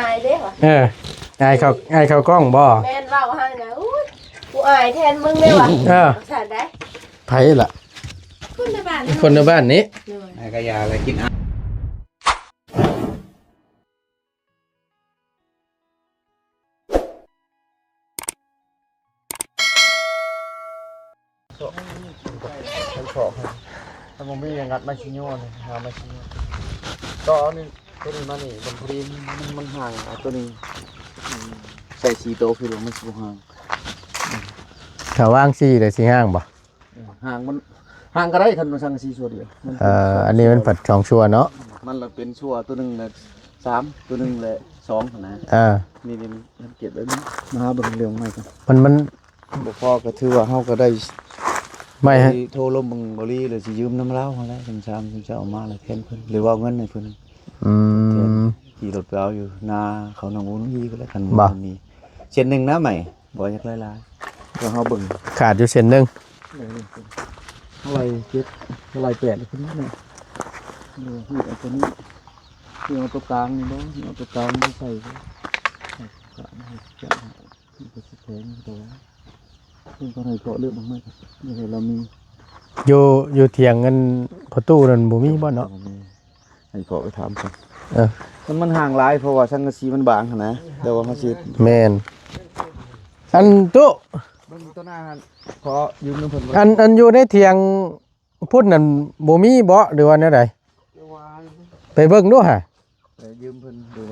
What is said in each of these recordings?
ອາຍເດ້ວ່າ ເອີ ອາຍເຂົ້າ ອາຍເຂົ້າກ້ອງບໍ່? ແມ່ນ ເວົ້າໃຫ້ນະ ອຸ້ຍ ກູອາຍແທນມຶງເດ້ວ່າ ເອີ ວ່າຊັ້ນໄດ໋. ໃຜລະ? ຄົນໃນບ້ານ ຄົນໃນບ້ານນີ້ ໂດຍ ໃຫ້ກະຢາແລະກິນອາ ເຊາະ ເຊາະ ຖ້າບໍ່ມີຫຍັງງັດໄມ້ຊິໂຍນີ້ ຫາໄມ້ຊິໂຍ ຕໍ່ເອົານີ້ ຕົວນີ້ມານີ້ ມັນພໍດີ ມັນ ມັນຫ່າງ ເອົາຕົວນີ້ ອືມ ໃສ່ສີ່ໂຕ ຄືວ່າມັນຊິບໍ່ຫ່າງ ຖ້າວາງສີ່ແລ້ວຊິຫ່າງບໍ່? ເອີ ຫ່າງມັນ ຫ່າງກໍໄດ້ ຄັນມັນສັງກະສີສ່ວນດຽວ ມັນ ເອີ ອັນນີ້ມັນພັດສອງສ່ວນເນາະ ມັນລະເປັນສ່ວນ ຕົວໜຶ່ງລະສາມ ຕົວໜຶ່ງລະສອງຫັ້ນນະ ເອີ ນີ້ໆ ສັງເກດເບິ່ງ ມາຫາເບິ່ງເລື່ອງໃໝ່ກ່ອນ ມັນ ມັນ ບໍ່ພໍກໍຖືວ່າເຮົາກໍໄດ້ ໄມ້ ໄປໂທລົມເບິ່ງບໍລີ ຫຼືຊິຢືມນຳລາວຫັ້ນແຫຼະ ຈັ່ງຊາມເຂົາເຈົ້າເອົາມາແລ້ວແທນເພິ່ນ ຫຼືວ່າເອົາເງິນໃຫ້ເພິ່ນ ອືມ ແທນ ຂີ່ລົດໄປເອົາຢູ່ນາເຂົາ ນ້ອງອຸນອີ່ພຸ້ນແຫຼະ ຄັນບໍ່ມີ ເສັ້ນໜຶ່ງນະໄມ້ ບໍ່ຢາກຫຼາຍໆ ກໍເຮົາເບິ່ງ ຂາດຢູ່ເສັ້ນໜຶ່ງ ເອີ ເທົ່າໃດເຈັດ ເທົ່າໃດແປດຂຶ້ນມານີ້ ເອີ ເອົາຕົວນີ້ ເອົາຕົວກາງນີ້ບໍ່ ເອົາຕົວກາງນີ້ໃສ່ ມັນກໍຊິແພງຢູ່ ແຕ່ວ່າເພິ່ນກໍໃຫ້ເກາະເລືອກບາງໄມ້ ນີ້ແຫຼະລາວມີ ຢູ່ ຢູ່ຖຽງອັນພໍ່ຕູ້ນັ້ນບໍ່ມີບໍ່ເນາະ? ບໍ່ມີ ໃຫ້ເກາະໄປຖາມກ່ອນ ເອີ ມັນ ມັນຫ່າງຫຼາຍ ເພາະວ່າສັງກະສີມັນບາງຫັ້ນນະ ແຕ່ວ່າເຮົາຊິ ແມ່ນ ອັນຕຸ ເບິ່ງຕົວໜ້າຫັ້ນ ຂໍຢືມນຳເພິ່ນ ອັນ ອັນຢູ່ໃນຖຽງພຸ້ນນັ້ນບໍ່ມີບໍ່ ຫຼືວ່າແນວໃດ? ໄປເບິ່ງດູຫາ ເອີ ຢືມເພິ່ນດູ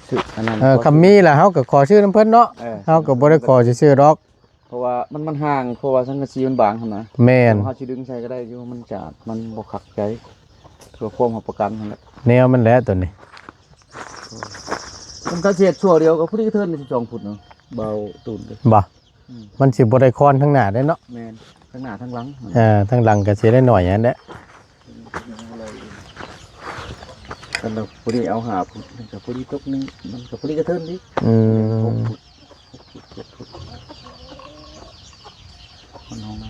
ຊື້ອັນນັ້ນ ເອີ ຄັນມີລະເຮົາກໍຂໍຊື້ນຳເພິ່ນເນາະ ເອີ ເຮົາກໍບໍ່ໄດ້ຂໍຊື່ໆດອກ ເພາະວ່າມັນ ມັນຫ່າງ ເພາະວ່າສັງກະສີມັນບາງຫັ້ນນະ ແມ່ນ ເຮົາຊິດຶງໃສ່ກໍໄດ້ຢູ່ ມັນຈະ ມັນບໍ່ຄັກໃຈ ເພື່ອຄວາມຮັບປະກັນຫັ້ນແຫຼະ ແນວມັນແຫຼະຕົວນີ້ ມັນກໍເສດຊົ່ວດຽວກໍພໍດີເທີນສິບສອງຟຸດເນາະ ເບົາຕູນເດ້ ບໍ່ ອືມ ມັນຊິບໍ່ໄດ້ຄອນທາງໜ້າເດ້ເນາະ ແມ່ນ ທາງໜ້າທາງຫຼັງ ເອີ ທາງຫຼັງກໍຊິໄດ້ໜ້ອຍຫັ້ນແຫຼະ ອັນນັ້ນພໍດີເອົາຫ້າຟຸດ ມັນກໍພໍດີຕົກໜຶ່ງ ມັນກໍພໍດີກະເທີນອີກ ອືມ ຫົກຟຸດ ຫົກຟຸດ ມັນເອົາມາ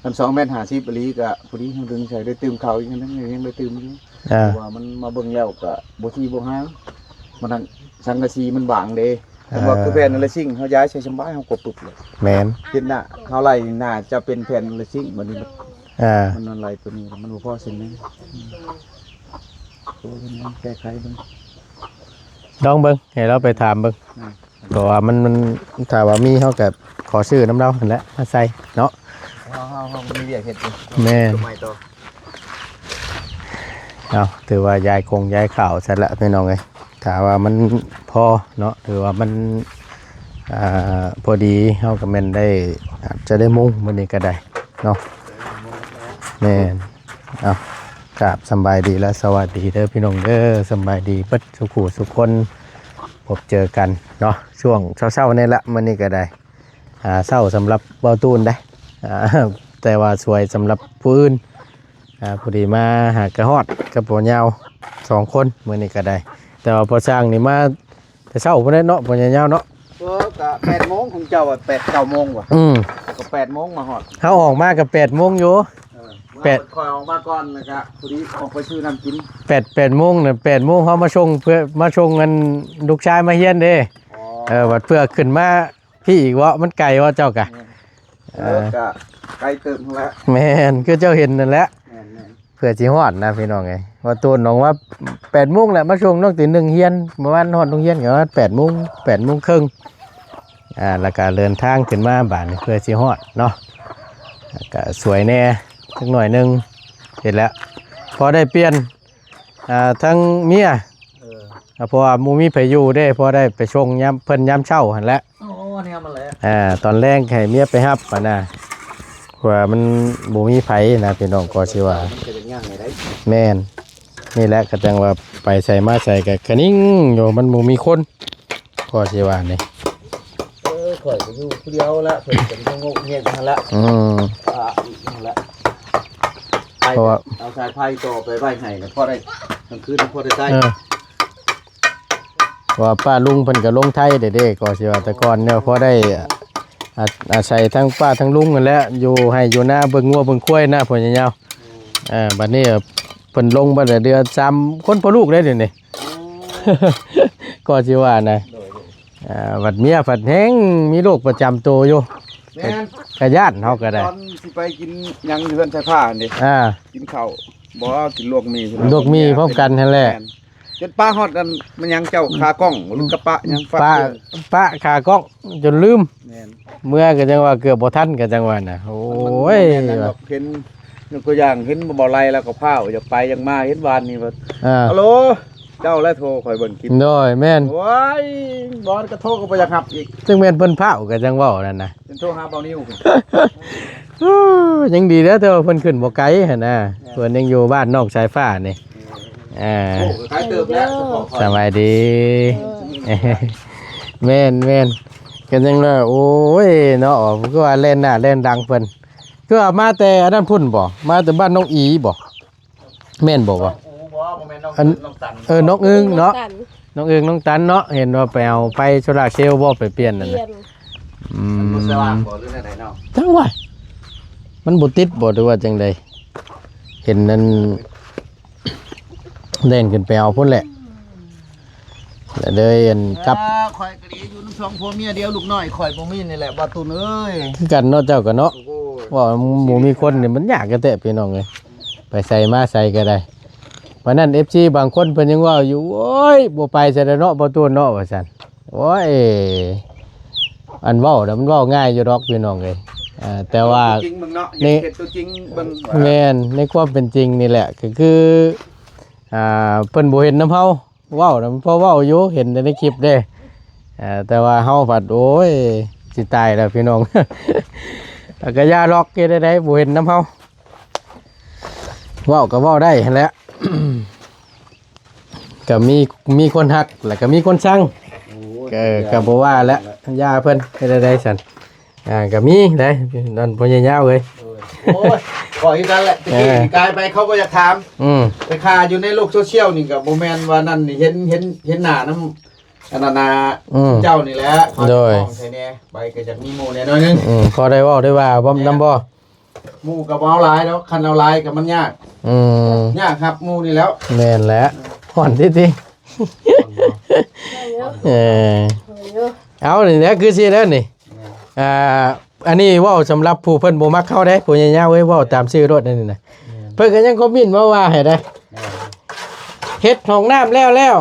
ຄັນສອງແມັດຫ້າສິບອີ່ຫຼີກໍພໍດີ ເຮົາດຶງໃສ່ໄດ້ຕື່ມເຂົ້າອີກໜຶ່ງ ຍັງໄດ້ຕື່ມຢູ່ ອ່າ ເພາະວ່າມັນມາເບິ່ງແລ້ວກໍບໍ່ທີ່ບໍ່ຫາງ ມັນທັງສັງກະສີມັນບາງເດ້ ເອີ ເຫັນວ່າຄືແຜ່ນແລະຊິງ ເຮົາຍ້າຍໃສ່ສະບາຍ ເຮົາກໍປຶບເລີຍ ແມ່ນ ເຮັດໜ້າ ເຮົາໄລ່ໜ້າຈະເປັນແຜ່ນແລະຊິງ ບັດນີ້ມັນ ອ່າ ມັນໄລ່ຕົວນີ້ ມັນບໍ່ພໍເສັ້ນໜຶ່ງ ອືມ ໂອ້ ມັນແກ້ໄຂເບິ່ງ ລອງເບິ່ງ ໃຫ້ລາວໄປຖາມເບິ່ງ ອ່າ ເພາະວ່າມັນ ມັນ ຖ້າວ່າມີເຮົາກໍຂໍຊື້ນຳລາວຫັ້ນແຫຼະ ມາໃສ່ເນາະ ເຮົາ ເຮົາ ເຮົາມີວຽກເຮັດຢູ່ ແມ່ນ ເອົາ ຖືວ່າຢາຍຄົງຢາຍຂ່າວຊັ້ນລະພີ່ນ້ອງເອີຍ ຖ້າວ່າມັນພໍເນາະ ຫຼືວ່າມັນ ອ່າ ພໍດີ ເຮົາກໍແມ່ນໄດ້ ອາດຈະໄດ້ມຸງມື້ນີ້ກໍໄດ້ເນາະ ແມ່ນ ເອົາ ກາບສຳບາຍດີ ແລະ ສະຫວັດດີເດີພີ່ນ້ອງເດີ ສຳບາຍດີເບິດສູ່ຜູ້ສູ່ຄົນ ພົບເຈີກັນເນາະ ຊ່ວງເຊົ້າໆນີ້ລະ ມື້ນີ້ກໍໄດ້ ຫາເຊົ້າສຳລັບເບົາຕູນໄດ໋ ອ່າ ແຕ່ວ່າສວຍສຳລັບຜູ້ອື່ນ ອ່າ ພໍດີມາຫາກະຮອດກັບພໍ່ຍາວສອງຄົນ ມື້ນີ້ກໍໄດ້ ແຕ່ວ່າພໍ່ຊ່າງນີ້ມາແຕ່ເຊົ້າພຸ້ນແຫຼະເນາະ ພໍ່ຍາວເນາະ ເອີ ກະແປດໂມງ ຂອງເຈົ້າອະ ແປດ ເກົ້າໂມງຫວາ ອືມ ກໍແປດໂມງມາຮອດ ເຮົາອອກມາກໍແປດໂມງຢູ່ ເອີ ແປດ ຂ້ອຍອອກມາກ່ອນ ແລ້ວກະພໍດີອອກໄປຊື້ນ້ຳກິນ ແປດ ແປດໂມງນະ ແປດໂມງເຮົາມາສົ່ງ ເພື່ອມາສົ່ງອັນລູກຊາຍມາຮຽນເດ້ ອໍ ເອີ ບັດເພື່ອຂຶ້ນມາ ພີ່ອີກເວາະ ມັນໄກເວາະເຈົ້າກະ ແມ່ນ ເອີ ເອີ ກະໄກເຕີບຫັ້ນແຫຼະ ແມ່ນ ຄືເຈົ້າເຫັນນັ້ນແຫຼະ ແມ່ນໆ ເພື່ອຊິຮອດນະພີ່ນ້ອງເອີຍ ວ່າໂຕນອອກມາແປດໂມງແຫຼະ ມາສົ່ງນ້ອງຕີໜຶ່ງຮຽນ ປະມານຮອດໂຮງຮຽນກໍປະມານແປດໂມງ ແປດໂມງເຄິ່ງ ອ່າ ແລ້ວກະເດີນທາງຂຶ້ນມາບາດນີ້ເພື່ອຊິຮອດເນາະ ກະສວຍແດ່ຈັກໜ້ອຍໜຶ່ງ ເຮັດແລ້ວ ພໍໄດ້ປ່ຽນ ອ່າ ທັງເມຍ ເອີ ເພາະວ່າບໍ່ມີໃຜຢູ່ເດ້ ພໍໄດ້ໄປສົ່ງຍາມເພິ່ນຍາມເຊົ້າຫັ້ນແຫຼະ ໂອ້ ແນວມັນແຫຼະ ອ່າ ຕອນແລງໃຫ້ເມຍໄປຮັບຫັ້ນນະ ເພາະວ່າມັນບໍ່ມີໃຜນະ ພີ່ນ້ອງກໍຊິວ່າ ມັນກໍຍັງຍ່າງໄດ້ ແມ່ນ ນີ້ແຫຼະ ກໍຈັ່ງວ່າໄປໃສມາໃສກໍກະນິງຢູ່ ມັນບໍ່ມີຄົນ ກໍຊິວ່ານີ້ ເອີ ຂ້ອຍກໍຢູ່ຜູ້ດຽວລະ ເພິ່ນເປັນຄົນງົກເງກຫັ້ນລະ ອືມ ອ່າ ອີກຫັ້ນລະ ໄປ ເພາະວ່າ ເອົາສາຍໄຟຕໍ່ໄປໄວ້ໃຫ້ ພໍໄດ້ກາງຄືນພໍໄດ້ໃຊ້ ເອີ ເພາະວ່າປ້າລຸງເພິ່ນກໍລົງໄທເດ້ ກໍຊິວ່າແຕ່ກ່ອນແນວພໍໄດ້ ອາ ອາໄສທັງປ້າທັງລຸງຫັ້ນແຫຼະ ຢູ່ໄຮ່ຢູ່ນາ ເບິ່ງງົວເບິ່ງຄວາຍນະ ພໍ່ໃຫຍ່ຍາວ ເອີ ບັດນີ້ເພິ່ນລົງບັດເດືອນສາມ ຄົນພໍ່ລູກເດ້ດຽວນີ້ ໂອ້ ກໍຊິວ່ານະ ໂດຍ ອ່າ ບັດເມຍພັດແຮ່ງມີໂລກປະຈຳໂຕຢູ່ ແມ່ນ ກະຢ້ານເຮົາກໍໄດ້ ຕອນຊິໄປກິນຫຍັງຢູ່ເຮືອນຊາຍຟ້າຫັ້ນເດ້ ອ່າ ກິນເຂົ້າ ບໍ່ ກິນລວກໝີ່ ລວກໝີ່ພ້ອມກັນຫັ້ນແຫຼະ ແມ່ນ ຈົນປະຮອດອັນ ແມ່ນຫຍັງເຈົ້າ ຂາກ້ອງ ຫຼືກະປະຫຍັງ ປະ ປະຂາກ້ອງຈົນລືມ ແມ່ນ ເມືອກໍຈັ່ງວ່າເກືອບບໍ່ທັນ ກໍຈັ່ງວ່ານະ ໂອ້ຍ ມັນບໍ່ແມ່ນອັນດອກ ເຫັນ ຍົກຕົວຢ່າງ ເຫັນບໍ່ໄຫຼ ແລ້ວກໍພ້າວ ຢາກໄປຢາກມາ ເຫັນວານນີ້ວ່າ ອ່າ ຮັລໂຫຼ ເຈົ້າແຫຼະໂທ ຂ້ອຍເບິ່ງຄລິບ ໂດຍ ແມ່ນ ໂອ້ຍ ບໍ່ ກໍໂທກໍບໍ່ຢາກຮັບອີກ ຈັ່ງແມ່ນເພິ່ນພ້າວ ກໍຈັ່ງເວົ້ານັ້ນນະ ເພິ່ນໂທຫາເບົານິວ ຍັງດີເດີ ແຕ່ວ່າເພິ່ນຂຶ້ນບໍ່ໄກຫັ້ນນະ ແມ່ນ ເພິ່ນຍັງຢູ່ບ້ານນ້ອງສາຍຟ້ານີ້ ອ່າ ໂອ້ ກໍໄກເຕີບແລ້ວ ສະບາຍດີ ໂອ້ຍ ແມ່ນໆ ກໍຍັງວ່າ ໂອ້ຍ ເນາະ ຄືວ່າແລ່ນໜ້າແລ່ນຫຼັງເພິ່ນ ຄືວ່າມາແຕ່ອັນນັ້ນພຸ້ນບໍ່ ມາແຕ່ບ້ານນ້ອງອີບໍ່ ແມ່ນບໍ່ວະ ນ້ອງອູບໍ່ ບໍ່ແມ່ນນ້ອງ ອັນ ນ້ອງຕັນ ເອີ ນ້ອງອຶ່ງເນາະ ນ້ອງຕັນ ນ້ອງອຶ່ງ ນ້ອງຕັນເນາະ ເຫັນວ່າໄປເອົາໄຟໂຊລາເຊວບໍ່ ໄປປ່ຽນນັ້ນນະ ປ່ຽນ ອືມ ມັນບໍ່ສະຫວ່າງບໍ່ ຫຼືແນວໃດເນາະ ຈັ່ງຫວະ ມັນບໍ່ຕິດບໍ່ ຫຼືວ່າຈັ່ງໃດ ເຫັນນັ້ນ ແລ່ນຂຶ້ນໄປເອົາພຸ້ນແຫຼະ ແລ້ວເລີຍອັນກັບ ອ່າ ຂ້ອຍກໍດີຢູ່ນຳສອງຜົວເມຍດຽວ ລູກນ້ອຍຂ້ອຍບໍ່ມີນີ້ແຫຼະ ບ່າວຕູນເອີຍ ຄືກັນເນາະ ເຈົ້າກໍເນາະ ໂອ້ຍ ວ່າບໍ່ມີຄົນນີ້ມັນຍາກແທ້ໆ ພີ່ນ້ອງເອີຍ ໄປໃສມາໃສກໍໄດ້ ປານນັ້ນ ເອັຟຊີ ບາງຄົນເພິ່ນຍັງເວົ້າຢູ່ ໂອ້ຍ ບໍ່ໄປໃສແລ້ວເນາະ ບ່າວຕູນເນາະ ວ່າຊັ້ນ ໂອ້ຍ ອັນເວົ້ານະມັນເວົ້າງ່າຍຢູ່ດອກ ພີ່ນ້ອງເອີຍ ອ່າ ແຕ່ວ່າ ຕົວຈິງເບິ່ງເນາະ ໃນ ເຫັນຕົວຈິງເບິ່ງ ແມ່ນ ໃນຄວາມເປັນຈິງນີ້ແຫຼະ ກໍຄື ອ່າ ເພິ່ນບໍ່ເຫັນນຳເຮົາ ເວົ້ານະ ພໍເວົ້າຢູ່ ເຫັນແຕ່ໃນຄລິບເດ້ ເອີ ແຕ່ວ່າເຮົາພັດ ໂອ້ຍ ຊິຕາຍແລ້ວພີ່ນ້ອງ ແລ້ວກໍຢ່າຫຼອກ ເຮັດໃດໆ ບໍ່ເຫັນນຳເຮົາ ເວົ້າກໍເວົ້າໄດ້ຫັ້ນແຫຼະ ກໍມີ ມີຄົນຮັກ ແລ້ວກໍມີຄົນຊັງ ໂອ້ຍ ກໍ ກໍບໍ່ວ່າແຫຼະ ຢ່າເພິ່ນ ເຮັດໃດໆ ຊັ້ນ ອ່າ ກໍມີໄດ໋ ນັ້ນ ພໍ່ໃຫຍ່ຍາວເອີຍ ໂອ້ຍ ໂອ້ຍ ກໍຄືກັນແຫຼະ ຕະກີ້ ເອີ ນີ້ກາຍໄປເຂົາບໍ່ຢາກຖາມ ອືມ ໄປຄ່າຢູ່ໃນໂລກໂຊຊຽວນີ້ກໍບໍ່ແມ່ນວ່ານັ້ນນີ້ ເຫັນ ເຫັນ ເຫັນໜ້ານຳ ອັນນັ້ນນະ ອືມ ເຈົ້ານີ້ແຫຼະ ໂດຍ ໄປກໍຢາກມີໝູ່ແດ່ໜ້ອຍໜຶ່ງ ອືມ ພໍໄດ້ເວົ້າໄດ້ວ່ານຳບໍ່ ໝູ່ກໍບໍ່ເອົາຫຼາຍດອກ ຄັນເອົາຫຼາຍກໍມັນຍາກ ອືມ ຍາກຮັບໝູ່ນີ້ແຫຼ້ວ ແມ່ນແຫຼະ ອືມ ຮ້ອນຕິໆ ເອີ ເອົານີ້ແຫຼະ ຄືຊິແລ້ວນີ້ ອ່າ ອັນນີ້ເວົ້າສຳລັບຜູ້ເພິ່ນບໍ່ມັກເຮົາເດ້ ຜູ້ໃຫຍ່ຍາວເອີຍ ເວົ້າຕາມຊື່ໂລດ ອັນນີ້ນະ ແມ່ນ ເພິ່ນກໍຍັງຄອມເມັນມາວ່າໃຫ້ໄດ໋ ແມ່ນ ເຮັດຫ້ອງນ້ຳແລ້ວ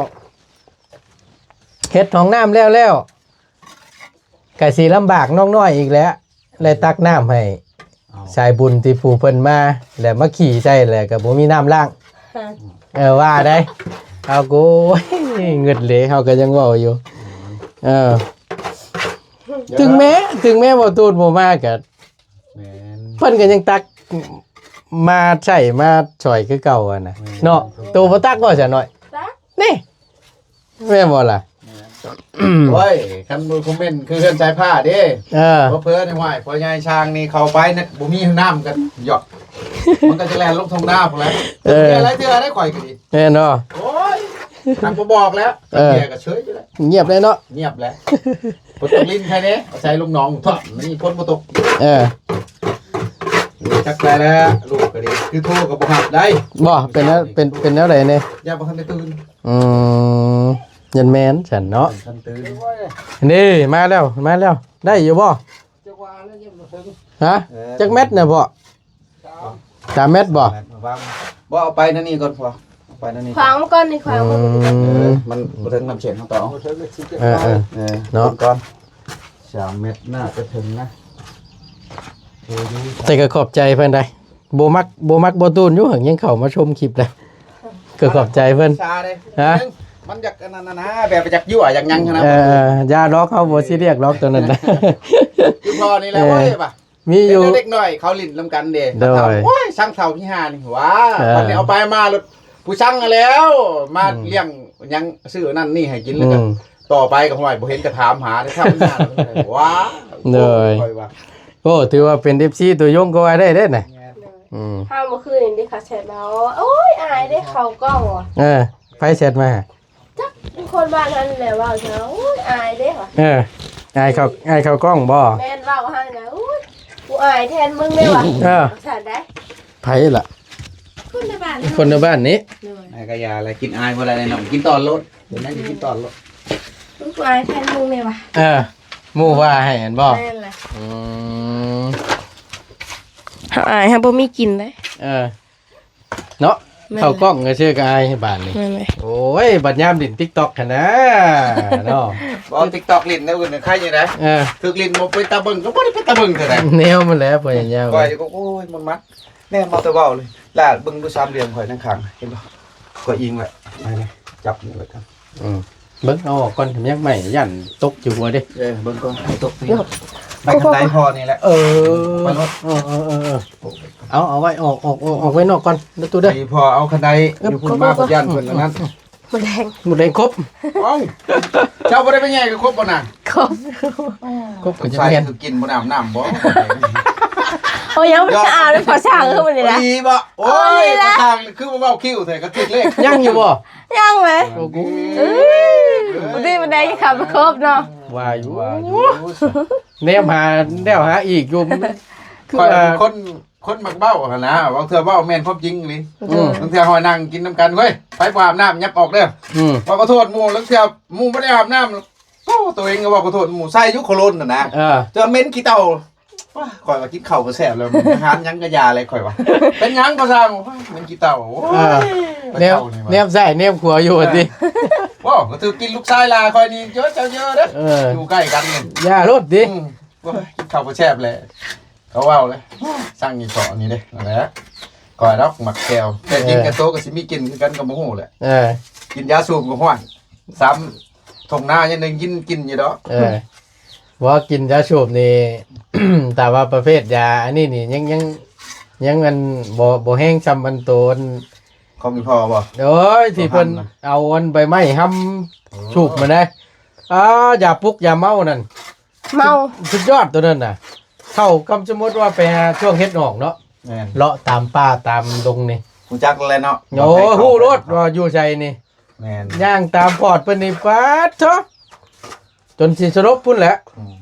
ໆ ເຮັດຫ້ອງນ້ຳແລ້ວໆ ກໍຊິລຳບາກນ້ອງນ້ອຍອີກແຫຼະ ແລະຕັກນ້ຳໃຫ້ ເອົາ ສາຍບຸນທີ່ຜູ້ເພິ່ນມາ ແລ້ວມາຂີ້ໃສ່ ແລ້ວກໍບໍ່ມີນ້ຳລ້າງ ຮະ ເອີ ວ່າໄດ໋ ເອົາ ໂອ້ຍ ງຶດເລີຍ ເຮົາກໍຍັງເວົ້າຢູ່ ເອີ ເຖິງແມ້ ເຖິງແມ້ວ່າຕູດບໍ່ມາກໍ ແມ່ນ ເພິ່ນກໍຍັງຕັກມາໃຊ້ມາຊ່ອຍຄືເກົ່າຫັ້ນນະ ແມ່ນ ເນາະ ໂຕບໍ່ຕັກບໍ່ຊະນ້ອຍ ຕັກ ນີ້ ແມ່ນບໍ່ລະ? ແມ່ນ ໂອ້ຍ ຄັນບໍ່ຄອມເມັນຄືເຮືອນສາຍຟ້າເດ້ ເອີ ເຜີໆ ນີ້ ຫ້ວຍ ພໍ່ໃຫຍ່ຊ່າງນີ້ເຂົ້າໄປນະ ບໍ່ມີນ້ຳກັນ ຢອກ ມັນກໍຈະແລ່ນລົງທົ່ງນາພຸ້ນແຫຼະ ເອີ ເທື່ອຫຼາຍເທື່ອໄດ໋ ຂ້ອຍກໍດີ ແມ່ນບໍ່? ໂອ້ຍ ຄັນບໍ່ບອກແລ້ວ ເອີ ເມຍກໍເຊີຍຢູ່ແລ້ວ ງຽບເລີຍເນາະ ງຽບແລ້ວ ບໍ່ຕົກລິນໃຜເດ້ ອາໄສລົງໜອງ ຖ້ອນນີ້ຝົນບໍ່ຕົກ ເອີ ຈັກໄປແລ້ວ ລູກກໍດີ ຄືໂທກໍບໍ່ຮັບໄດ້ ບໍ່ ເປັນແນວ ເປັນ ເປັນແນວໃດແດ່? ຢ້ານບໍ່ທັນໄດ້ຕື່ນ ອືມ ຍັນແມ່ນຊັ້ນເນາະ ທັນຕື່ນ ນີ້ ມາແລ້ວ ມາແລ້ວ ໄດ້ຢູ່ບໍ່? ຮະ? ເອີ ຈັກແມັດນະພໍ່? ສາມແມັດບໍ່? ແມັດ ວາງ ບໍ່ ເອົາໄປນັ້ນນີ້ກ່ອນພໍ່ ເອົາໄປນັ້ນນີ້ ຂວາງມັນກ່ອນນີ້ ຂວາງມັນ ອືມ ເອີ ມັນບໍ່ເຖິງນ້ຳເສັ້ນຂອງເຮົາ ເອີໆ ເອີ ເນາະ ກ່ອນ ສາມແມັດໜ້າຈະເຖິງນະ ເອີ ຢູ່ ແຕ່ກໍຂອບໃຈເພິ່ນໄດ໋ ບໍ່ມັກ ບໍ່ມັກບໍ່ຕູນຢູ່ ຫາກຍັງເຂົ້າມາຊົມຄລິບໄດ້ ກໍຂອບໃຈເພິ່ນ ຊາເດ້ ຮະ ມັນຢາກອັນນັ້ນນະ ແບບຢາກຍົວະຢາກຫຍັງຫັ້ນນະ ເອີ ຢ່າດອກ ເຮົາບໍ່ຊີຣຽສດອກຕົວນັ້ນນະ ຄືພໍ່ນີ້ແຫຼະ ເອີ ໂອ້ຍວ່າ ມີຢູ່ ເດັກນ້ອຍເຂົາຫຼິ້ນນຳກັນເດ້ ໂດຍ ໂອ້ຍ ຊ່າງເຖົ້າຂີ້ຫ່ານີ້ຫວາ ເອີ ບັດນີ້ເອົາໄປມາໂລດ ຜູ້ຊ່າງຫັ້ນແລ້ວ ມາ ອືມ ລ້ຽງຫຍັງ ຊື້ອັນນັ້ນນີ້ໃຫ້ກິນ ແລ້ວກໍ ອືມ ຕໍ່ໄປກໍ ຫ້ວຍ ບໍ່ເຫັນກໍຖາມຫາເດ້ ຖ້າມັນຫາ ຫວາ ໂດຍ ໂອ້ຍ ຂ້ອຍວ່າ ໂອ້ ຖືວ່າເປັນເອັຟຊີຕັວຍົງກໍວ່າໄດ້ເດ້ນະ ແມ່ນ ອືມ ເຮົາເມື່ອຄືນນີ້ເຂົາແຊັດມາ ໂອ້ຍ ອາຍເດ້ເຂົ້າກ້ອງວ່າ ເອີ ໃຜແຊັດມາ? ຈັກ ຄົນບ້ານຫັ້ນແຫຼະເວົ້າຊະ ໂອ້ຍ ອາຍເດ້ວ່າ ເອີ ອາຍເຂົ້າ ອາຍເຂົ້າກ້ອງບໍ່? ແມ່ນ ເວົ້າຫັ້ນນະ ໂອ້ຍ ກູອາຍແທນມຶງເດ້ວ່າ ເອີ ວ່າຊັ້ນໄດ໋ ໃຜລະ? ຄົນໃນບ້ານ ຄົນໃນບ້ານນີ້ ໂດຍ ອາຍກໍຢ່າລະ ກິນອາຍບໍ່ໄດ້ເນາະ ກິນຕອນໂລດ ເປັນຫຍັງກິນຕອນໂລດ ລູກອາຍແຜ່ນໜຶ່ງແດ່ວ່າ ເອີ ໝູ່ວ່າໃຫ້ຫັ້ນບໍ່? ແມ່ນແຫຼະ ອືມ ເຮົາອາຍ ເຮົາບໍ່ມີກິນເດ້ ເອີ ເນາະ ແມ່ນແຫຼະ ເຂົ້າກ້ອງກະຊື່ກະອາຍບາດນີ້ ແມ່ນແຫຼະ ໂອ້ຍ ບັດຍາມຫຼິ້ນຕິກຕັອກຫັ້ນນາເນາະ ບໍ່ຕິກຕັອກຫຼິ້ນແນວອື່ນໃຄຢູ່ໃດ ເອີ ຖືກຫຼິ້ນບໍ່ເປັນຕາເບິ່ງ ກະບໍ່ໄດ້ເປັນຕາເບິ່ງເທົ່າໃດ ແນວມັນແຫຼະ ພະຍາຍາມ ຂ້ອຍກະ ໂອ້ຍ ມັນມັດ ແນມເອົາແຕ່ເວົ້າເລີຍ ລາກເບິ່ງດູສາມຫຼ່ຽມຂ້ອຍນາງຂ້າງ ເຫັນບໍ່? ຂ້ອຍອີງແລ້ວ ໄປເລີຍ ຈັບນີ້ໄວ້ກ່ອນ ອືມ ເບິ່ງເອົາອອກກ່ອນ ຍັງໄໝ້ ຢ້ານຕົກຢູ່ຫົວເດ້ ເອີ ເບິ່ງກ່ອນ ຕົກນີ້ ໄປທາງໃດພໍນີ້ແຫຼະ ເອີ ໄປໂລດ ເອີໆໆ ເອົາ ເອົາໄວ້ ອອກ ອອກ ອອກ ອອກໄວ້ນອກກ່ອນເດີຕູ້ເດີ ພໍເອົາຄັນໃດຢູ່ພຸ້ນມາ ຢ້ານເພິ່ນອັນນັ້ນ ໝົດແຮງ ໝົດແຮງຄົບ ເອົ້າ ເຈົ້າບໍ່ໄດ້ໄປແຍ່ກັບຄົບບໍ່ນະ? ຄົບ ຄົບກະຈະແມ່ນ ສົງໄສຄືກິນບໍ່ໄດ້ອາບນ້ຳບໍ່? ໂອ້ຍ ຍັງບໍ່ໄດ້ອາບເລີຍ ພໍຊ່າງເອີມື້ນີ້ນະ ດີບໍ່? ໂອ້ຍ ພໍຊ່າງຄືບໍ່ເວົ້າຄິວແທ້ ກະຖືກເລກ ຍັງຢູ່ບໍ່? ຍັງເລີຍ ໂອ້ໂຫ ເອີ ບໍ່ດີປານໃດ ຂ້າໄປຄົບເນາະ ວ່າຢູ່ ວ່າຢູ່ ແນມຫາ ແນວຫາອີກຢູ່ ຄືວ່າ ຂ້ອຍເປັນຄົນ ຄົນມັກເວົ້າຫັ້ນນະ ບາງເທື່ອເວົ້າແມ່ນຄວາມຈິງອີ່ຫຼີ ອືມ ບາງເທື່ອເຮົານັ່ງກິນນຳກັນ ເຮີ້ຍ ໃຜບໍ່ອາບນ້ຳ ຫຍັບອອກເດີ ອືມ ເວົ້າຂໍໂທດໝູ່ ລາງເທື່ອໝູ່ບໍ່ໄດ້ອາບນ້ຳ ໂອ້ ໂຕເອງກະເວົ້າຂໍໂທດໝູ່ ໃສ່ຢູ່ໂຄໂລນຫັ້ນນະ ເອີ ແຕ່ວ່າເໝັນຂີ້ເຕົ່າ ໂອ້ຍ ຂ້ອຍວ່າກິນເຂົ້າບໍ່ແຊບແລ້ວ ອາຫານຫຍັງກະຢ່າແຫຼະ ຂ້ອຍວ່າ ເປັນຫຍັງກະຊ່າງ ໂອ້ຍ ເໝັນຂີ້ເຕົ່າ ໂອ້ຍ ເອີ ແນມ ແນມຊ້າຍແນມຂວາຢູ່ວ່າຕິ ເອີ ໂອ້ ກະຖືກກິນລູກຊາຍຫຼ້າຂ້ອຍນີ້ ເຈີເຈົ້າເຈີເດີ ເອີ ຢູ່ໃກ້ກັນນີ້ ຢ່າໂລດຕິ ອືມ ໂອ້ຍ ກິນເຂົ້າບໍ່ແຊບແຫຼະ ເຂົາເວົ້າເລີຍ ສັ່ງອີ່ເພາະນີ້ເດ້ ນັ້ນແຫຼະ ຂ້ອຍດອກມັກແຈ່ວ ແຕ່ກິນ ເອີ ກັບໂຕກະຊິມີກິ່ນຄືກັນກະບໍ່ຮູ້ແຫຼະ ເອີ ກິນຢາສູບກະ ຫ້ວຍ ສາມທົ່ງນາຍັງໄດ້ຍິນກິ່ນຢູ່ດອກ ເອີ ບໍ່ ກິນຢາສູບນີ້ ຖ້າວ່າປະເພດຢາອັນນີ້ນີ້ ຍັງ ຍັງ ຍັງອັນ ບໍ່ ບໍ່ແຮງຊ່ຳອັນໂຕອັນ ຂອງອີ່ພໍ່ບໍ່? ໂອ້ຍ ທີ່ເພິ່ນເອົາອັນໃບໄມ້ຫ້ຳ ໂອ້ ສູບມາໄດ໋ ອາ ຢາປຸກຢາເມົານັ້ນ ເມົາ ສຸດຍອດໂຕນັ້ນນະ ເທົ່າກັບສົມມຸດວ່າໄປຫາຊ່ວງເຫັດອອກເນາະ ແມ່ນ ເລາະຕາມປ່າຕາມດົງນີ້ ຮູ້ຈັກແລ້ວເນາະ ໂອ້ ຮູ້ໂລດວ່າຢູ່ໃສນີ້ ແມ່ນ ຍ່າງຕາມພອດເພິ່ນນີ້ ປາດໂທ້ ຈົນຊິສະຫຼົບພຸ້ນແຫຼະ ອືມ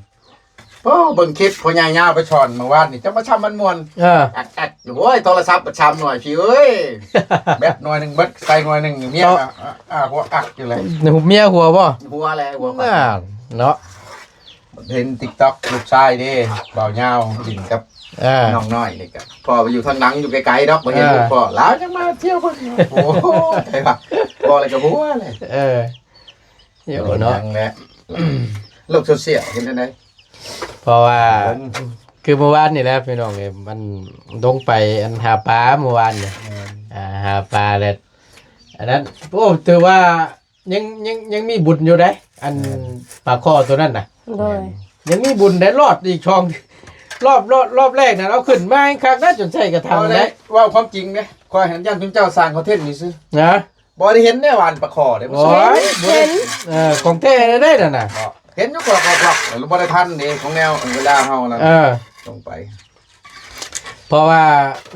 ໂອ້ ເບິ່ງຄລິບພໍ່ໃຫຍ່ຍາວໄປສອນມື້ວານນີ້ ຈັ່ງວ່າຊ່ຳມັນມ່ວນ ເອີ ອັກໆ ໂອ້ຍ ໂທລະສັບສາມໜ່ວຍ ພີ່ເອີຍ ແບັດໜ່ວຍໜຶ່ງເບິດ ໃສ່ໜ່ວຍໜຶ່ງ ເມຍ ເນາະ ອາ ຫົວອັກຢູ່ແຫຼະ ເມຍຫົວບໍ່? ຫົວແຫຼະ ຫົວ ນັ້ນເນາະ ເຫັນຕິກຕັອກລູກຊາຍເດ້ ບ່າວຍາວຫຼິ້ນກັບ ເອີ ນ້ອງນ້ອຍນີ້ກະ ພໍ່ໄປຢູ່ທາງຫຼັງ ຢູ່ໄກໆດອກ ບໍ່ເຫັນ ເອີ ພໍ່ ລາວຍັງມາທ່ຽວເບິ່ງ ໂອ້ຍ ໃຈວ່າ ບອກແລ້ວກະຫົວເລີຍ ເອີ ຢູ່ເນາະ ໂລກໂຊຊຽວເຫັນຈັ່ງໃດ ເພາະວ່າ ຄືມື້ວານນີ້ແຫຼະພີ່ນ້ອງເອີຍ ມັນລົງໄປອັນຫາປາມື້ວານນີ້ ແມ່ນ ອາ ຫາປາແລ້ວ ອັນນັ້ນ ໂອ້ ຖືວ່າ ຍັງ ຍັງ ຍັງມີບຸນຢູ່ໃດ໋ ອັນ ແມ່ນ ປາຄໍໂຕນັ້ນນະ ໂດຍ ຍັງມີບຸນໄດ້ລອດອີກຊ່ອງ ລອບ ລອບ ລອບແລກນັ້ນ ເອົາຂຶ້ນມາແຮງຄັກນະ ຈົນໃສ່ກະຖັງໄດ້ ເວົ້າຄວາມຈິງເດ້ ຂ້ອຍຫັ້ນຢ້ານຊຸມເຈົ້າສ້າງຄອນເທັນຊື່ໆ ນະ ບໍ່ໄດ້ເຫັນໄດ້ຫວານປາຄໍເດ້ ໂອ້ຍ ບໍ່ເຫັນ ເອີ ຂອງແທ້ໄດ້ນັ້ນນະ ເຫັນຢູ່ກອກໆ ບໍ່ໄດ້ທັນເດ້ ຂອງແນວເວລາເຮົານັ້ນ ເອີ ລົງໄປ ເພາະວ່າ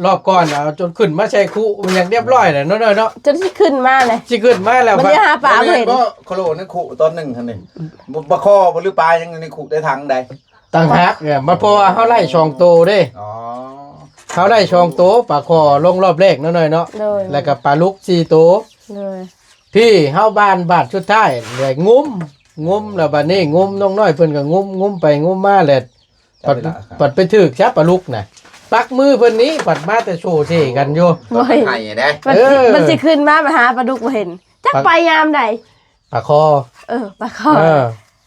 ລອບກ່ອນເອົາຈົນຂຶ້ນມາໃສ່ຄຸ ມັນຍັງຮຽບຮ້ອຍແລ້ວເນາະ ເນາະ ຈົນຊິຂຶ້ນມາແຫຼະ ຊິຂຶ້ນມາແລ້ວ ມັນຊິຫາປາບໍ່ເຫັນ ບໍ່ ໂຄໂລໃນຄຸຕອນໜຶ່ງຫັ້ນນີ້ ບໍ່ ບໍ່ຄໍບໍ່ ຫຼືປາຍັງຢູ່ໃນຄຸໃນຖັງໃດ ຕ່າງຫາກ ເອີ ມັນເພາະວ່າເຮົາໄລ່ສອງໂຕເດ້ ອໍ ເຮົາໄລ່ສອງໂຕ ປາຄໍລົງລອບແລກເນາະ ນ້ອຍເນາະ ໂດຍ ແລ້ວກະປາລຸກສີ່ໂຕ ໂດຍ ທີ່ເຮົາບ້ານບາດສຸດທ້າຍ ແລ້ວງຸ້ມ ງຸ້ມ ແລ້ວບາດນີ້ງຸ້ມ ນ້ອງນ້ອຍເພິ່ນກະງຸ້ມ ງຸ້ມໄປງຸ້ມມາແລ້ວ ບັດ ບັດໄປຖືກຊະປາລຸກນະ ປັກມືເພິ່ນນີ້ ບັດມາແຕ່ໂຊເຊກັນຢູ່ ໂອ້ຍ ໃຫ້ເດ້ ມັນຊິ ເອີ ມັນຊິຂຶ້ນມາ ມາຫາປາດຸກບໍ່ເຫັນ ຈັກໄປຍາມໃດ ປາຄໍ ເອີ ປາຄໍ ເອີ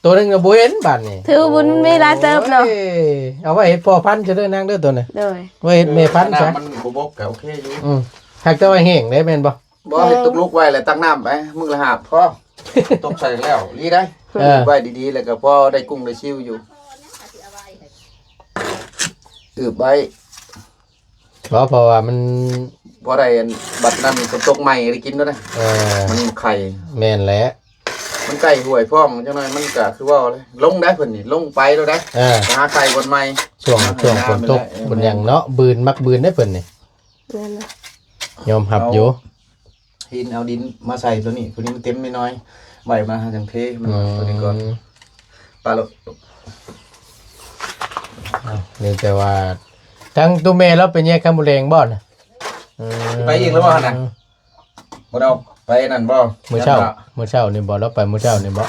ໂຕໜຶ່ງນະບໍ່ເຫັນບາດນີ້ ຖືວ່າມັນມີຫຼາຍເຕີບເນາະ ໂອ້ຍ ເອົາໄວ້ເຮັດພໍ່ພັນຊະເດີນາງເດີໂຕນີ້ ໂດຍ ໄວ້ເຮັດແມ່ພັນຊະ ມັນບໍ່ບົກກະໂອເຄຢູ່ ອືມ ຫາກແຕ່ວ່າແຫ້ງເດ້ແມ່ນບໍ່? ບໍ່ ເຮັດຕຸກລຸກໄວ້ແລ້ວຕັກນ້ຳໄປ ມື້ລະຫາບພໍ ຕົກໃສ່ແລ້ວ ດີໄດ໋ ເອີ ໄວ້ດີໆ ແລ້ວກະພໍໄດ້ກຸ້ງໄດ້ຊິວຢູ່ ອືບໄວ້ ບໍ່ ເພາະວ່າມັນ ບໍ່ໄດ້ອັນ ບັດນັ້ນຝົນຕົກໃໝ່ໄດ້ກິນໂລດນະ ເອີ ມັນໄຂ່ ແມ່ນແຫຼະ ມັນໃກ້ຫ້ວຍພ້ອມ ຈັ່ງໃດມັນກະຄືເວົ້າແຫຼະ ລົງໄດ໋ເພິ່ນນີ້ ລົງໄປໂລດໄດ໋ ເອີ ຫາໄຂ່ບ່ອນໃໝ່ ຊ່ວງ ຊ່ວງຝົນຕົກ ເອີ ບຸນຫຍັງເນາະ ບືນ ມັກບືນເດ້ເພິ່ນນີ້ ແມ່ນນະ ຍອມຮັບຢູ່ ເອົາຫີນເອົາດິນມາໃສ່ໂຕນີ້ ໂຕນີ້ມັນເຕັມນ້ອຍໆ ໄວ້ມາຫາຈັ່ງເທ ອືມ ໂຕນີ້ກ່ອນ ປາໂລດ ອ້າວ ນີ້ແຕ່ວ່າ ທາງຕູ້ແມ່ລາວໄປແຍກຄຳບຸແລງບໍ່ນະ? ອືມ ໄປອີກແລ້ວບໍ່ຫັ້ນນະ? ບໍ່ໄດ້ອອກໄປນັ້ນບໍ່? ມື້ເຊົ້າ ມື້ເຊົ້ານີ້ບໍ່? ລາວໄປມື້ເຊົ້ານີ້ບໍ່?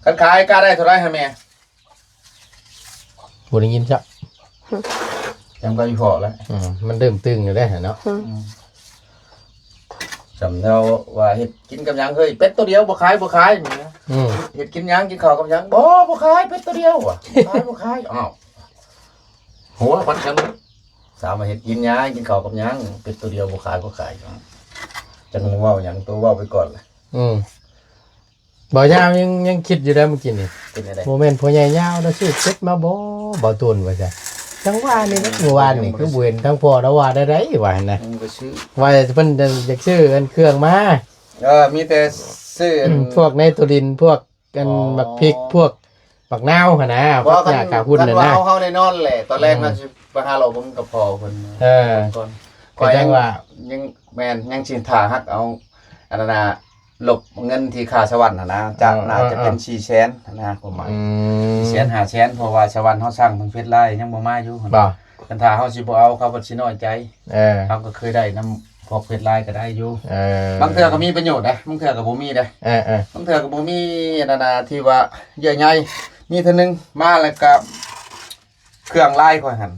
ຄັນຂາຍກະໄດ້ເທົ່າໃດຫັ້ນແມ່? ບໍ່ໄດ້ຍິນຊະ. ຈຳກັນຢູ່ພໍແລ້ວ. ອືມ ມັນເລີ່ມຕຶງຢູ່ເດ້ເນາະ. ອືມ ສຳເນາວ່າເຮັດກິນກັບຫຍັງເຮີ້ຍ? ເປັດໂຕດຽວ ບໍ່ຂາຍ ບໍ່ຂາຍ. ອືມ ເຮັດກິນຫຍັງ? ກິນເຂົ້າກັບຫຍັງ? ບໍ່ ບໍ່ຂາຍ ເປັດໂຕດຽວ. ບໍ່ຂາຍ ບໍ່ຂາຍ. ອ້າວ ຫົວພັດກັນ. ຖາມວ່າເຮັດກິນຫຍັງ? ກິນເຂົ້າກັບຫຍັງ? ເປັດໂຕດຽວ ບໍ່ຂາຍ ບໍ່ຂາຍ. ຈັກເວົ້າຫຍັງ ໂຕເວົ້າໄປກ່ອນລະ. ອືມ ບໍ່ຍາວຍັງ ຍັງຄິດຢູ່ໄດ໋ມື້ກີ້ນີ້. ເປັນຈັ່ງໃດ? ບໍ່ແມ່ນພໍ່ໃຫຍ່ຍາວລະຊື້ເປັດມາບໍ່ ບ່າວຕູນວ່າຊັ້ນ. ຈັ່ງວ່ານີ້ແຫຼະ ມື້ວານນີ້ຄືບໍ່ເຫັນທາງພໍ່ລາວວ່າໄດ້ໆ ວ່າຫັ້ນນະ. ອືມ ກໍຊື້ ວ່າເພິ່ນຢາກຊື້ອັນເຄື່ອງມາ. ເອີ ມີແຕ່ຊື້ອັນ ອືມ ພວກໃນໂຕລິນ ພວກອັນ ອໍ ໝາກພິກ ພວກໝາກນາວຫັ້ນນະ ຜັກຫຍ້າຂາຫຸ່ນຫັ້ນນະ. ເຮົາ ເຮົາແນ່ນອນແຫຼະ ຕອນແລກ ອືມ ເຮົາຊິໄປຫາເລາະເບິ່ງກັບພໍ່ເພິ່ນ. ເອີ ກ່ອນ ກໍຍັງວ່າ ຍັງ ແມ່ນ ຍັງຊິຖ້າຮັກເອົາອັນນັ້ນນະ ລົບເງິນທີ່ຄ່າສະຫວັນຫັ້ນນະ ຈະ ເອີ ໜ້າຈະເປັນ ເອີ ສີ່ແສນຫັ້ນນະ ຄວາມໝາຍ. ອືມ ສີ່ແສນ ຫ້າແສນ ເພາະວ່າສະຫວັນເຮົາສັ່ງເພິ່ນເຟດລາຍຍັງບໍ່ມາຢູ່. ບໍ່ ຄັນຖ້າເຮົາຊິບໍ່ເອົາ ເຂົາກໍຊິນ້ອຍໃຈ. ເອີ ເຮົາກໍເຄີຍໄດ້ນຳພວກເຟດລາຍກໍໄດ້ຢູ່. ເອີ ບາງເທື່ອກໍມີປະໂຫຍດເດ້ ບາງເທື່ອກໍບໍ່ມີເດ້. ເອີໆ ບາງເທື່ອກໍບໍ່ມີອັນນັ້ນນະ ທີ່ວ່າເຍື່ອໃຍ. ມີເທື່ອໜຶ່ງມາແລ້ວກໍ ເຄື່ອງລາຍຂ້ອຍຫັ້ນ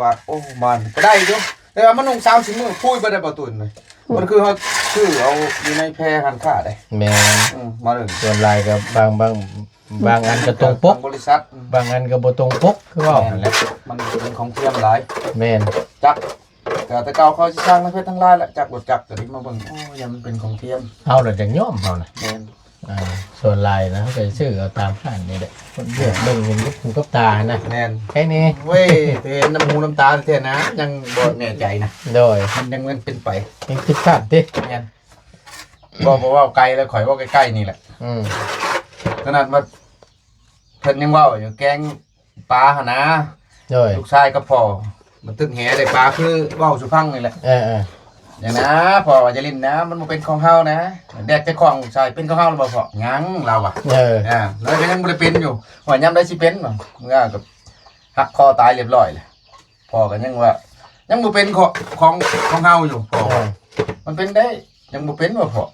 ວ່າ ໂອ້ ມັນກໍໄດ້ຢູ່ ແຕ່ວ່າມັນນຸ່ງສາມສີ່ມື້ ພຸ້ຍ ບໍ່ໄດ້ບໍ່ຕຸນເລີຍ. ອືມ ມັນຄືເຮົາຊື້ເອົາຢູ່ໃນແພຮ້ານຄ້າເດ້. ແມ່ນ ອືມ ມາເລີຍ. ສ່ວນຫຼາຍກໍບາງ ບາງ ບາງອັນກໍຕົງປົກ ບາງບໍລິສັດ ອືມ ບາງອັນກໍບໍ່ຕົງປົກ ຄືເວົ້າຫັ້ນແຫຼະ. ແມ່ນ ມັນເປັນຂອງທຽມຫຼາຍ. ແມ່ນ ຈັກ ກໍແຕ່ເກົ່າເຂົາຊິສ້າງໃນເຟດທັງຫຼາຍແຫຼະ ຈັກລົດຈັກກໍດີ ມາເບິ່ງ ໂອ້ ຢ້ານມັນເປັນຂອງທຽມ ເຮົາລະຈັ່ງຍອມເຮົານະ. ແມ່ນ ອ່າ ສ່ວນຫຼາຍນະ ເຮົາກໍຊື້ເອົາຕາມຮ້ານນີ້ແຫຼະ ຄົນເລືອກເບິ່ງເຫັນກັບຫູກັບຕານະ. ແມ່ນ ແຄ່ນີ້ ເວີຍ ແຕ່ເຫັນນຳຫູນຳຕາແທ້ນະ ຍັງບໍ່ແນ່ໃຈນະ. ໂດຍ ມັນຍັງ ມັນເປັນໄປ ຍັງຜິດພາດຕິ. ແມ່ນ ບໍ່ ບໍ່ເວົ້າໄກແລ້ວ ຂ້ອຍເວົ້າໃກ້ໆນີ້ແຫຼະ. ອືມ ຂະໜາດວ່າເພິ່ນຍັງເວົ້າຢູ່ ແກງ ປາຫັ້ນນະ. ໂດຍ ລູກຊາຍກັບພໍ່ມາຕຶກແຫໄດ້ປາ ຄືເວົ້າສູ່ຟັງນີ້ແຫຼະ. ເອີໆ ຢ່ານະ ພໍ່ວ່າຢ່າຫຼິ້ນນະ ມັນບໍ່ເປັນຂອງເຮົານະ. ແດກແຕ່ຂອງລູກຊາຍ ເປັນຂອງເຮົາແລ້ວບໍ່ພໍ່? ຍັງ ລາວວ່າ. ເອີ ອ່າ ແລ້ວກໍຍັງບໍ່ໄດ້ເປັນຢູ່ ວ່າຍາມໃດຊິເປັນວະ. ເມື່ອກໍຫັກຄໍຕາຍລຽບຮ້ອຍແລ້ວ ພໍ່ກໍຍັງວ່າ ຍັງບໍ່ເປັນຂອງ ຂອງ ຂອງເຮົາຢູ່ ພໍ່ວ່າ. ເອີ ມັນເປັນໄດ້ ຍັງບໍ່ເປັນວ່າພໍ່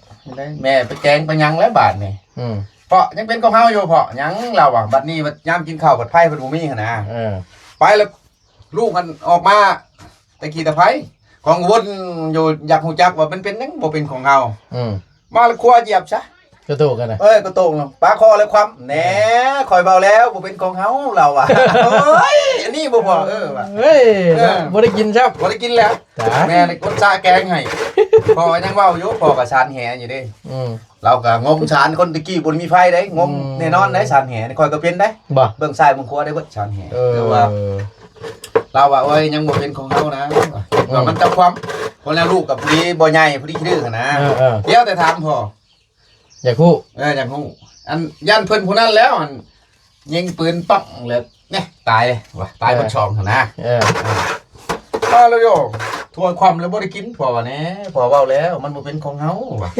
ແມ່ໄປແກງໄປຫຍັງແລ້ວບາດນີ້. ອືມ ພໍ່ ຍັງເປັນຂອງເຮົາຢູ່ພໍ່? ຍັງ ລາວວ່າ. ບັດນີ້ບັດຍາມກິນເຂົ້າ ບັດໄຟເພິ່ນບໍ່ມີຫັ້ນນະ. ເອີ ໄປແລ້ວ ລູກຫັ້ນອອກມາແຕ່ຂີ້ຕະໄພ ຂອງວົນຢູ່ ຢາກຮູ້ຈັກວ່າມັນເປັນຫຍັງບໍ່ເປັນຂອງເຮົາ. ອືມ ມາແລ້ວຄົວຢຽບຊະ ກະໂຕກຫັ້ນນະ. ເອີ ກະໂຕກ ປາຄໍແລ້ວຄວ່ຳ. ແນ່ ຂ້ອຍເວົ້າແລ້ວບໍ່ເປັນຂອງເຮົາ ລາວວ່າ. ໂອ້ຍ ອັນນີ້ບໍ່ພໍ ເອີ ວ່າ ເອີຍ ເອີ ບໍ່ໄດ້ກິນຊ້ຳ ບໍ່ໄດ້ກິນແລ້ວ. ຕາຍ ແມ່ໄດ້ກົດສະແກງໃຫ້ ພໍ່ກໍຍັງເວົ້າຢູ່ ພໍ່ກໍສານແຫຢູ່ເດ້. ອືມ ລາວກໍງົມສານ ຄົນແຕ່ກີ້ບໍ່ໄດ້ມີໄຟເດ້ ງົມ ອືມ ແນ່ນອນໄດ້ສານແຫ. ຂ້ອຍກໍເປັນໄດ້ ບໍ່ ເບິ່ງຊ້າຍເບິ່ງຂວາໄດ້ເບິດສານແຫ. ເອີ ແຕ່ວ່າລາວວ່າ ໂອ້ຍ ຍັງບໍ່ເປັນຂອງເຮົານະ ອືມ ວ່າມັນຈະຄວ່ຳ. ເພາະແລ້ວລູກກໍພໍດີບໍ່ໃຫຍ່ ພໍດີຂີ້ດື້ຫັ້ນນະ. ເອີໆ ດຽວແຕ່ຖາມພໍ່ ຢາກຮູ້ ເອີ ຢາກຮູ້ ອັນຢ້ານເພິ່ນຜູ້ນັ້ນແລ້ວ ອັນຍິງປືນປັ້ງແລ້ວ ແນ່ ຕາຍເລີຍວ່າ ຕາຍເບິດ ເອີ ສອງຫັ້ນນະ. ເອີ ເອີ ວ່າແລ້ວໂຍ ຖ້ວຍຄວ່ຳແລ້ວບໍ່ໄດ້ກິນ ພໍ່ວ່າ. ແນ່ ພໍ່ເວົ້າແລ້ວ ມັນບໍ່ເປັນຂອງເຮົາວ່າ.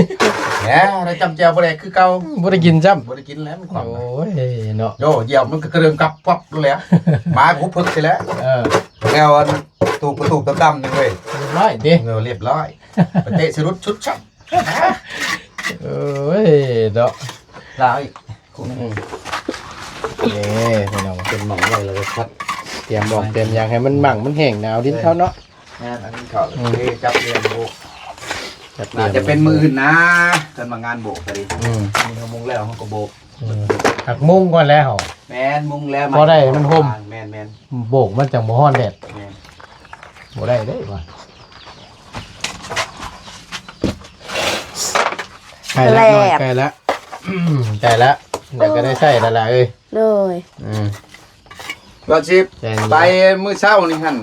ແນ່ ໄດ້ຈ້ຳແຈ່ວບໍ່ໄດ້ຄືເກົ່າ ບໍ່ໄດ້ກິນຊ້ຳ ບໍ່ໄດ້ກິນແລ້ວ ມັນຄວ່ຳ. ໂອ້ຍເນາະ ໂຍ ຢຽບມັນກໍກະເດີງກັບປັບໂລດແລ້ວ ໝາກໍຫຸບເພິກຊິແລ້ວ. ເອີ ແລ້ວອັນຕູກປະຕູດຳໆນີ້ເວີຍ ລຽບຮ້ອຍຕິ. ເອີ ລຽບຮ້ອຍ ໄປເຕະສະດຸດຊຸດຊ້ຳ. ເອີຍເນາະ ຫຼາຍ ອືມ ນີ້ພີ່ນ້ອງ ເປັນໝັ້ງໄວ້ແລ້ວກໍຄັດ ຕຽມໝອກຕຽມຫຍັງໃຫ້ມັນໝັ້ງມັນແຫ້ງນະ ເອົາດິນເຂົາເນາະ. ແມ່ນ ອັນນີ້ເຂົາ ອືມ ເດ ຈັບລຽມໂບກ ຈັບລຽມ ໜ້າຈະເປັນມື້ອື່ນນະ ຄັນມາງານໂບກກໍດີ. ອືມ ມີເຮົາມຸງແລ້ວເຮົາກໍໂບກ. ອືມ ຫາກມຸງກ່ອນແລ້ວ ແມ່ນ ມຸງແລ້ວ ພໍໄດ້ມັນຮົ່ມ. ແມ່ນໆ ໂບກມັນຈັ່ງບໍ່ຮ້ອນແດດ. ແມ່ນ ບໍ່ໄດ້ເດ້ວ່າ ໃກ້ແລ້ວ ໃກ້ແລ້ວ ໃກ້ແລ້ວ ດຽວກໍໄດ້ໃຊ້ແລ້ວລະເອີຍ. ໂດຍ ອືມ ວ່າຊິ ແມ່ນ ໄປມື້ເຊົ້ານີ້ຫັ້ນ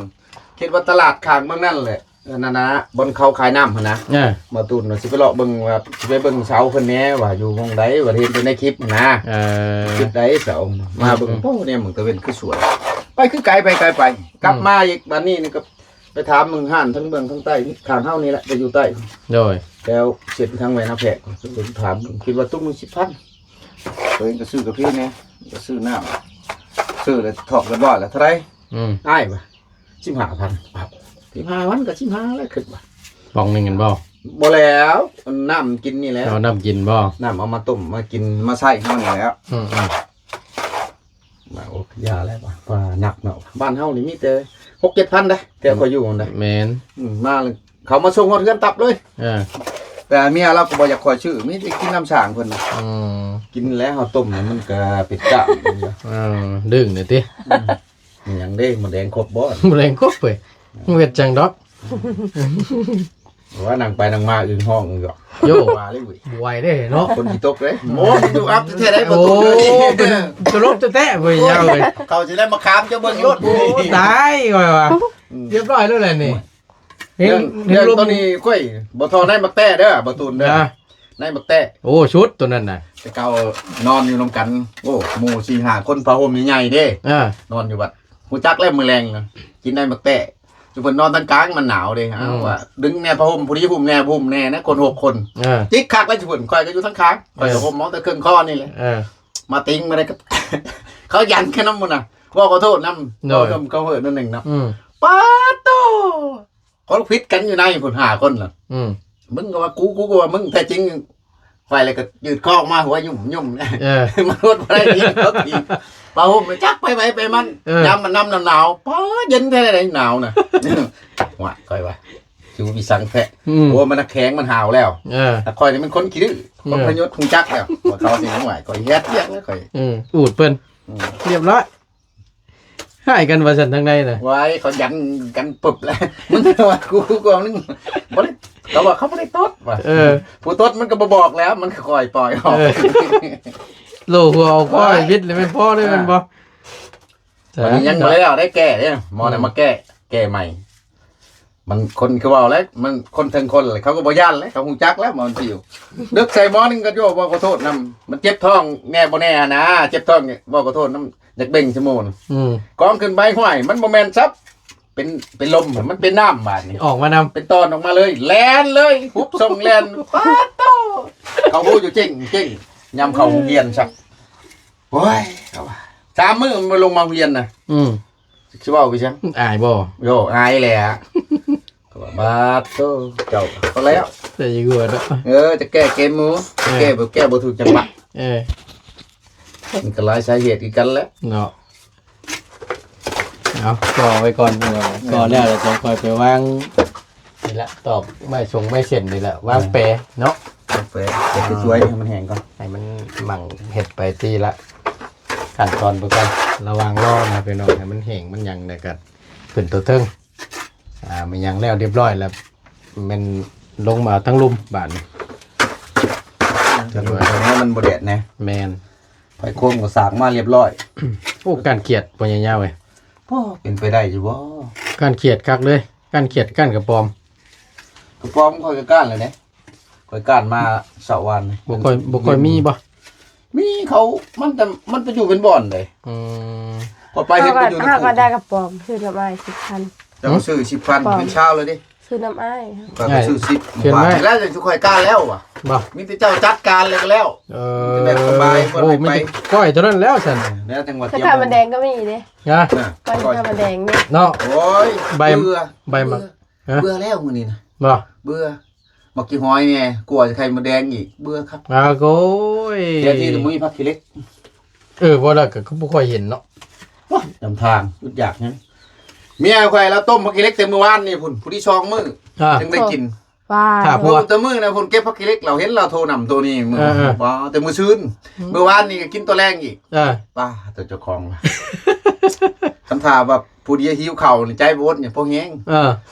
ຄິດວ່າຕະຫຼາດຂ້າງເມືອງນັ້ນແຫຼະ ອັນນັ້ນນະ ບ່ອນເຂົາຂາຍນ້ຳຫັ້ນນະ. ເອີ ມາຕູນວ່າຊິໄປເລາະເບິ່ງ ວ່າຊິໄປເບິ່ງເສົາເພິ່ນແດ່ ວ່າຢູ່ໝ່ອງໃດ ວ່າເຫັນແຕ່ໃນຄລິບຫັ້ນນະ. ເອີ ຄລິບໃດເສົາ ມາເບິ່ງ ອືມ ໂອ້ ແນມເບິ່ງຕາເວັນຄືສວຍ ໄປຄືໄກ ໄປໄກ ໄປ ອືມ ກັບມາອີກ ບາດນີ້ນີ້ກໍ ໄປຖາມເບິ່ງຮ້ານທັງເບື້ອງທັງໃຕ້ ຂ້າງເຮົານີ້ແຫຼະ ໄປຢູ່ໃຕ້. ໂດຍ ແຖວເສັ້ນທາງແວ່ນາແພກ ໄປຖາມເບິ່ງ ຄິດວ່າຕຸກໜຶ່ງສິບພັນ ຕົວເອງກໍຊື້ກາເຟແດ່ ກໍຊື້ນ້ຳ ຊື້ແລ້ວຖອກຮຽບຮ້ອຍແລ້ວ ເທົ່າໃດ? ອືມ ອ້າຍວ່າ ສິບຫ້າພັນ. ອ້າວ ສິບຫ້າພັນກໍສິບຫ້າແລ້ວ ຄິດວ່າ ປ່ອງໜຶ່ງແມ່ນບໍ່? ບໍ່ແລ້ວ ນ້ຳກິນນີ້ແຫຼະ ເອົານ້ຳກິນບໍ່? ນ້ຳເອົາມາຕົ້ມມາກິນມາໃຊ້ເຮົານີ້ແຫຼະ. ອືມໆ ມາ ໂອ້ ຢ່າແລ້ວວ່າ ວ່າໜັກເນາະ. ບ້ານເຮົານີ້ມີແຕ່ຫົກເຈັດພັນເດ້ ແຕ່ຂ້ອຍຢູ່ຫັ້ນນະ. ແມ່ນ. ອືມ ມາ ເຂົາມາສົ່ງຮອດເຮືອນຕັບເລີຍ. ເອີ ແຕ່ເມຍລາວກໍບໍ່ຢາກຂ້ອຍຊື້ ມີແຕ່ກິນນ້ຳສ້າງເພິ່ນນະ. ອືມ ກິນແລ້ວເຮົາຕົ້ມນີ້ມັນກໍເປັນກ້າມຢູ່. ເອີ ດຶງນີ້ຕິ. ອືມ ມີຫຍັງເດ້ ໝົດແດງຄົບບໍ່? ໝົດແດງຄົບເວີຍ ເຮັດຈັ່ງດອກ. ວ່ານັ່ງໄປນັ່ງມາອຶ່ງຮ້ອງຢູ່ດອກ. ໂຢ ວ່າເລີຍເວີຍ ບໍ່ໄຫວເດ້ເນາະ ຝົນຊິຕົກເດ້. ໂອ້ ຢູ່ອັບແທ້ໆໄດ໋ ໂອ້ ບໍ່ຕົກເລີຍ ເປັນຕະຫຼົກແທ້ໆເວີຍ ຍາວເລີຍ. ເຂົາຊິໄດ້ມາຄາມເຈົ້າເບິ່ງໂລດ. ໂອ້ ຕາຍ ຂ້ອຍວ່າ ອືມ ຮຽບຮ້ອຍແລ້ວແຫຼະນີ້. ໂອ້ຍ ເຮັດ ເລື່ອງ ເຮັດລົມ ເລື່ອງໂຕນີ້ຂ້ອຍບໍ່ທໍ່ໃນໝາກແຕ້ເດີ ບໍ່ຕູນເດີ ນະ ໃນໝາກແຕ້. ໂອ້ ຊຸດໂຕນັ້ນນະ ແຕ່ເກົ່ານອນຢູ່ນຳກັນ ໂອ້ ໝູ່ສີ່ຫ້າຄົນ ຜ້າຫົ່ມໃຫຍ່ໆເດ້. ອ່າ ນອນຢູ່ບັດ ຮູ້ຈັກແລ້ວ ມື້ແລງນະ ກິນໃນໝາກແຕ້. ຢູ່ເພິ່ນນອນທາງກາງ ມັນໜາວເດ້. ອືມ ເອົາວ່າດຶງແດ່ຜ້າຫົ່ມ ຜູ້ນີ້ຫຸ້ມແດ່ ຫຸ້ມແດ່ນະ ຄົນຫົກຄົນ. ເອີ ຈິກຄັກແລ້ວ ຢູ່ເພິ່ນ ຂ້ອຍກໍຢູ່ທາງຂ້າງ ເອີ ຂ້ອຍກໍຫົ່ມເອົາແຕ່ເຄິ່ງຄໍນີ້ແຫຼະ. ເອີ ມາຕິງມາໄດ້ກໍ ເຂົາຢັນແຄ່ນຳໝູ່ນະ ເວົ້າຂໍໂທດນຳ. ໂດຍ ເວົ້ານຳເຂົາເຮີ້ນໜຶ່ງເນາະ. ອືມ ປາດໂຕ ເຂົາຜິດກັນຢູ່ໃນພຸ້ນຫ້າຄົນນະ. ອືມ ມຶງກໍວ່າກູ ກູກໍວ່າມຶງ ແທ້ຈິງ ຂ້ອຍແລ້ວກໍຢືດຄໍອອກມາ ຫົວຫຍຸ່ມໆ. ເອີ ມາໂທດບໍ່ໄດ້ອີກ ເຂົາຖີບຜ້າຫົ່ມໄປຈັກໄປໃຜໄປມັນ. ເອີ ຍາມມັນນຳໜາວໆ ປາດ ເຢັນແທ້ໃດ ໜາວນະ. ຫວາຍ ຂ້ອຍວ່າ ຊິມີສັງແທ້. ອືມ ໂອ້ ມັນໜັກແຂງ ມັນຫາວແລ້ວ. ເອີ ແຕ່ຂ້ອຍນີ້ມັນຄົນຂີ້ດື້ ເອີ ຄົນພະຍົດ ຮູ້ຈັກແລ້ວວ່າເຂົາຊິຫວາຍ ຂ້ອຍເຮັດວຽກແລ້ວ ຂ້ອຍ ອືມ ອູດເພິ່ນ. ອືມ ຮຽບຮ້ອຍ ຮ້າຍກັນວ່າຊັ້ນທາງໃນນະ. ວ້າຍ ເຂົາຢັນກັນປຶບແລ້ວ ມັນວ່າກູ ກູກອງໜຶ່ງ ບໍ່ໄດ້ ເຂົາວ່າເຂົາບໍ່ໄດ້ຕົດວ່າ. ເອີ ຜູ້ຕົດມັນກໍບໍ່ບອກແລ້ວ ມັນກໍຄ່ອຍປ່ອຍອອກ. ເອີ ໂລຫົວເອົາຄ່ອຍວິດເລີຍ ແມ່ນພໍເລີຍ ເອີ ແມ່ນບໍ່? ອັນນີ້ຍັງບໍ່ແລ້ວໄດ້ແກ້ເດ້ ໝໍນັ້ນ ອືມ ມາແກ້ ແກ້ໃໝ່. ມັນຄົນຄືເວົ້າແຫຼະ ມັນຄົນເທິງຄົນແຫຼະ ເຂົາກໍບໍ່ຢ້ານແຫຼະ ເຂົາຮູ້ຈັກແລ້ວ ມັນຊິຢູ່ ດຶກໃສ່ໝໍໜຶ່ງກໍໂຍ ເວົ້າຂໍໂທດນຳ ມັນເຈັບທ້ອງແດ່ບໍ່ແດ່ຫັ້ນນະ ເຈັບທ້ອງ ເວົ້າຂໍໂທດນຳ ຢາກເບັ່ງຊະໂມນ. ອືມ ກອງຂຶ້ນໄປ ຫ້ວຍ ມັນບໍ່ແມ່ນສັບ ເປັນ ເປັນລົມ ມັນເປັນນ້ຳບາດນີ້ ອອກມານຳ ເປັນຕອນອອກມາເລີຍ ແລ່ນເລີຍ ຮຸບສົ່ງແລ່ນ ປາດໂຕ ເຂົາຮູ້ຢູ່ເຈັງ ເຈັງ ຍາມເຂົ້າໂຮງຮຽນຊະ. ໂອ້ຍ ເຂົາວ່າ ສາມມື້ມັນບໍ່ລົງມາໂຮງຮຽນນະ. ອືມ ຊິເວົ້າໄປຫຍັງ? ອາຍບໍ່? ໂຢ ອາຍແຫຼະ. ເຂົາວ່າ ບາດໂທ້ ເຈົ້າກໍແລ້ວ ໃສ່ຢູ່ຫົວເນາະ. ເອີ ຈະແກ້ເກມໝູ່ ເອີ ແກ້ບໍ່ ແກ້ບໍ່ຖືກຈັງຫວະ. ເອີ ມັນກໍຫຼາຍສາເຫດຄືກັນແຫຼະເນາະ. ເອົາ ກໍໄວ້ກ່ອນ ກໍແລ້ວ ແລ້ວຈັ່ງຄ່ອຍໄປວາງ ນີ້ແຫຼະ ຕອກໄມ້ຊົງໄມ້ເສັ້ນນີ້ແຫຼະ ວາງແປເນາະ ວາງແປ ເຮັດສວຍໃຫ້ມັນແຫ້ງກ່ອນ ໃຫ້ມັນໝັ່ງເຮັດໄປທີລະຂັ້ນຕອນໄປກ່ອນ ລະຫວ່າງລໍນະພີ່ນ້ອງ ໃຫ້ມັນແຫ້ງມັນຫຍັງ ແລ້ວກໍຂຶ້ນຕົວເທິງ ອ່າ ແມ່ນຫຍັງແລ້ວຮຽບຮ້ອຍແລ້ວ ແມ່ນລົງມາທາງລຸ່ມບາດນີ້ ຈະລົງໄປແນວມັນບໍ່ແດດແນ່ ແມ່ນ ໄຟໂຄມກໍສາກມາຮຽບຮ້ອຍ. ໂອ້ ກ້ານຂຽດ ພໍ່ໃຫຍ່ຍາວເອີຍ ພໍເປັນໄປໄດ້ຢູ່ບໍ່? ກ້ານຂຽດຄັກເລີຍ ກ້ານຂຽດ ກ້ານກະປອມ ກະປອມຂ້ອຍກໍກ້ານແລ້ວເດ້ ຂ້ອຍກ້ານມາເຊົ້າວານນີ້ ບໍ່ຄ່ອຍ ບໍ່ຄ່ອຍມີບໍ່? ມີ ເຂົາ ມັນ ມັນໄປຢູ່ເປັນບ່ອນເດ້. ອືມ ຂ້ອຍໄປເຫັນໄປຢູ່ນຳ ເຮົາກໍໄດ້ກະປອມ ຊື້ນຳອ້າຍສິບພັນ ເຈົ້າກໍຊື້ສິບພັນ ເປັນຊາວເລີຍເດ້. ຊື້ນຳອ້າຍ ຂ້ອຍກໍຊື້ສິບ ເຫັນໄວ້ ແລ້ວຈັ່ງຊິຄ່ອຍກ້ານແລ້ວວ່າ ບໍ່ ມີແຕ່ເຈົ້າຈັດການແລ້ວກໍແລ້ວ. ເອີ ແບບສະບາຍ ໂອ້ ບໍ່ໄດ້ໄປ ມີແຕ່ກ້ອຍເທົ່ານັ້ນແລ້ວຊັ້ນ ແລ້ວຈັ່ງວ່າຕຽມ ໄຂ່ມະແດງກໍມີເດ້ ຮະ ກ້ອຍໄຂ່ມະແດງນີ້ເນາະ. ໂອ້ຍ ໃບ ເບື່ອ ໃບໝາກ ເບື່ອ ຮະ ເບື່ອແລ້ວມື້ນີ້ນະ ບໍ່ ເບື່ອ ໝາກກີ່ຫອຍແດ່ ກົວຈະໄຂ່ມະແດງອີກ ເບື່ອຄັກ. ອ້າ ໂອ້ຍ ແຕ່ທີ່ບໍ່ມີຜັກຂີ້ເຫຼັກ. ເອີ ບໍ່ລະກໍຄືບໍ່ຄ່ອຍເຫັນເນາະ ໂອ້ຍ ນຳທາງ ອຶດຢາກຫຍັງ. ເມຍຂ້ອຍລາວຕົ້ມຜັກຂີ້ເຫຼັກແຕ່ມື້ວານນີ້ພຸ້ນ ຜູ້ທີ່ສອງມື້ ອ່າ ຈຶ່ງໄດ້ກິນ. ວ່າ ຖ້າຜົວ ແຕ່ມື້ນະພຸ້ນເກັບຜັກຂີ້ເຫຼັກ ລາວເຫັນລາວໂທນຳໂຕນີ້ມື້ ເອີ ເອີ ວ່າແຕ່ມື້ຊືນ ອືມ ມື້ວານນີ້ກໍກິນຕອນແລງອີກ. ເອີ ປ້າ ແຕ່ເຈົ້າຂອງວ່າ ຄັນຖ້າວ່າຜູ້ດຽວຫິວເຂົ້ານີ້ໃຈບໍ່ອົດນີ້ພໍແຮງ. ເອີ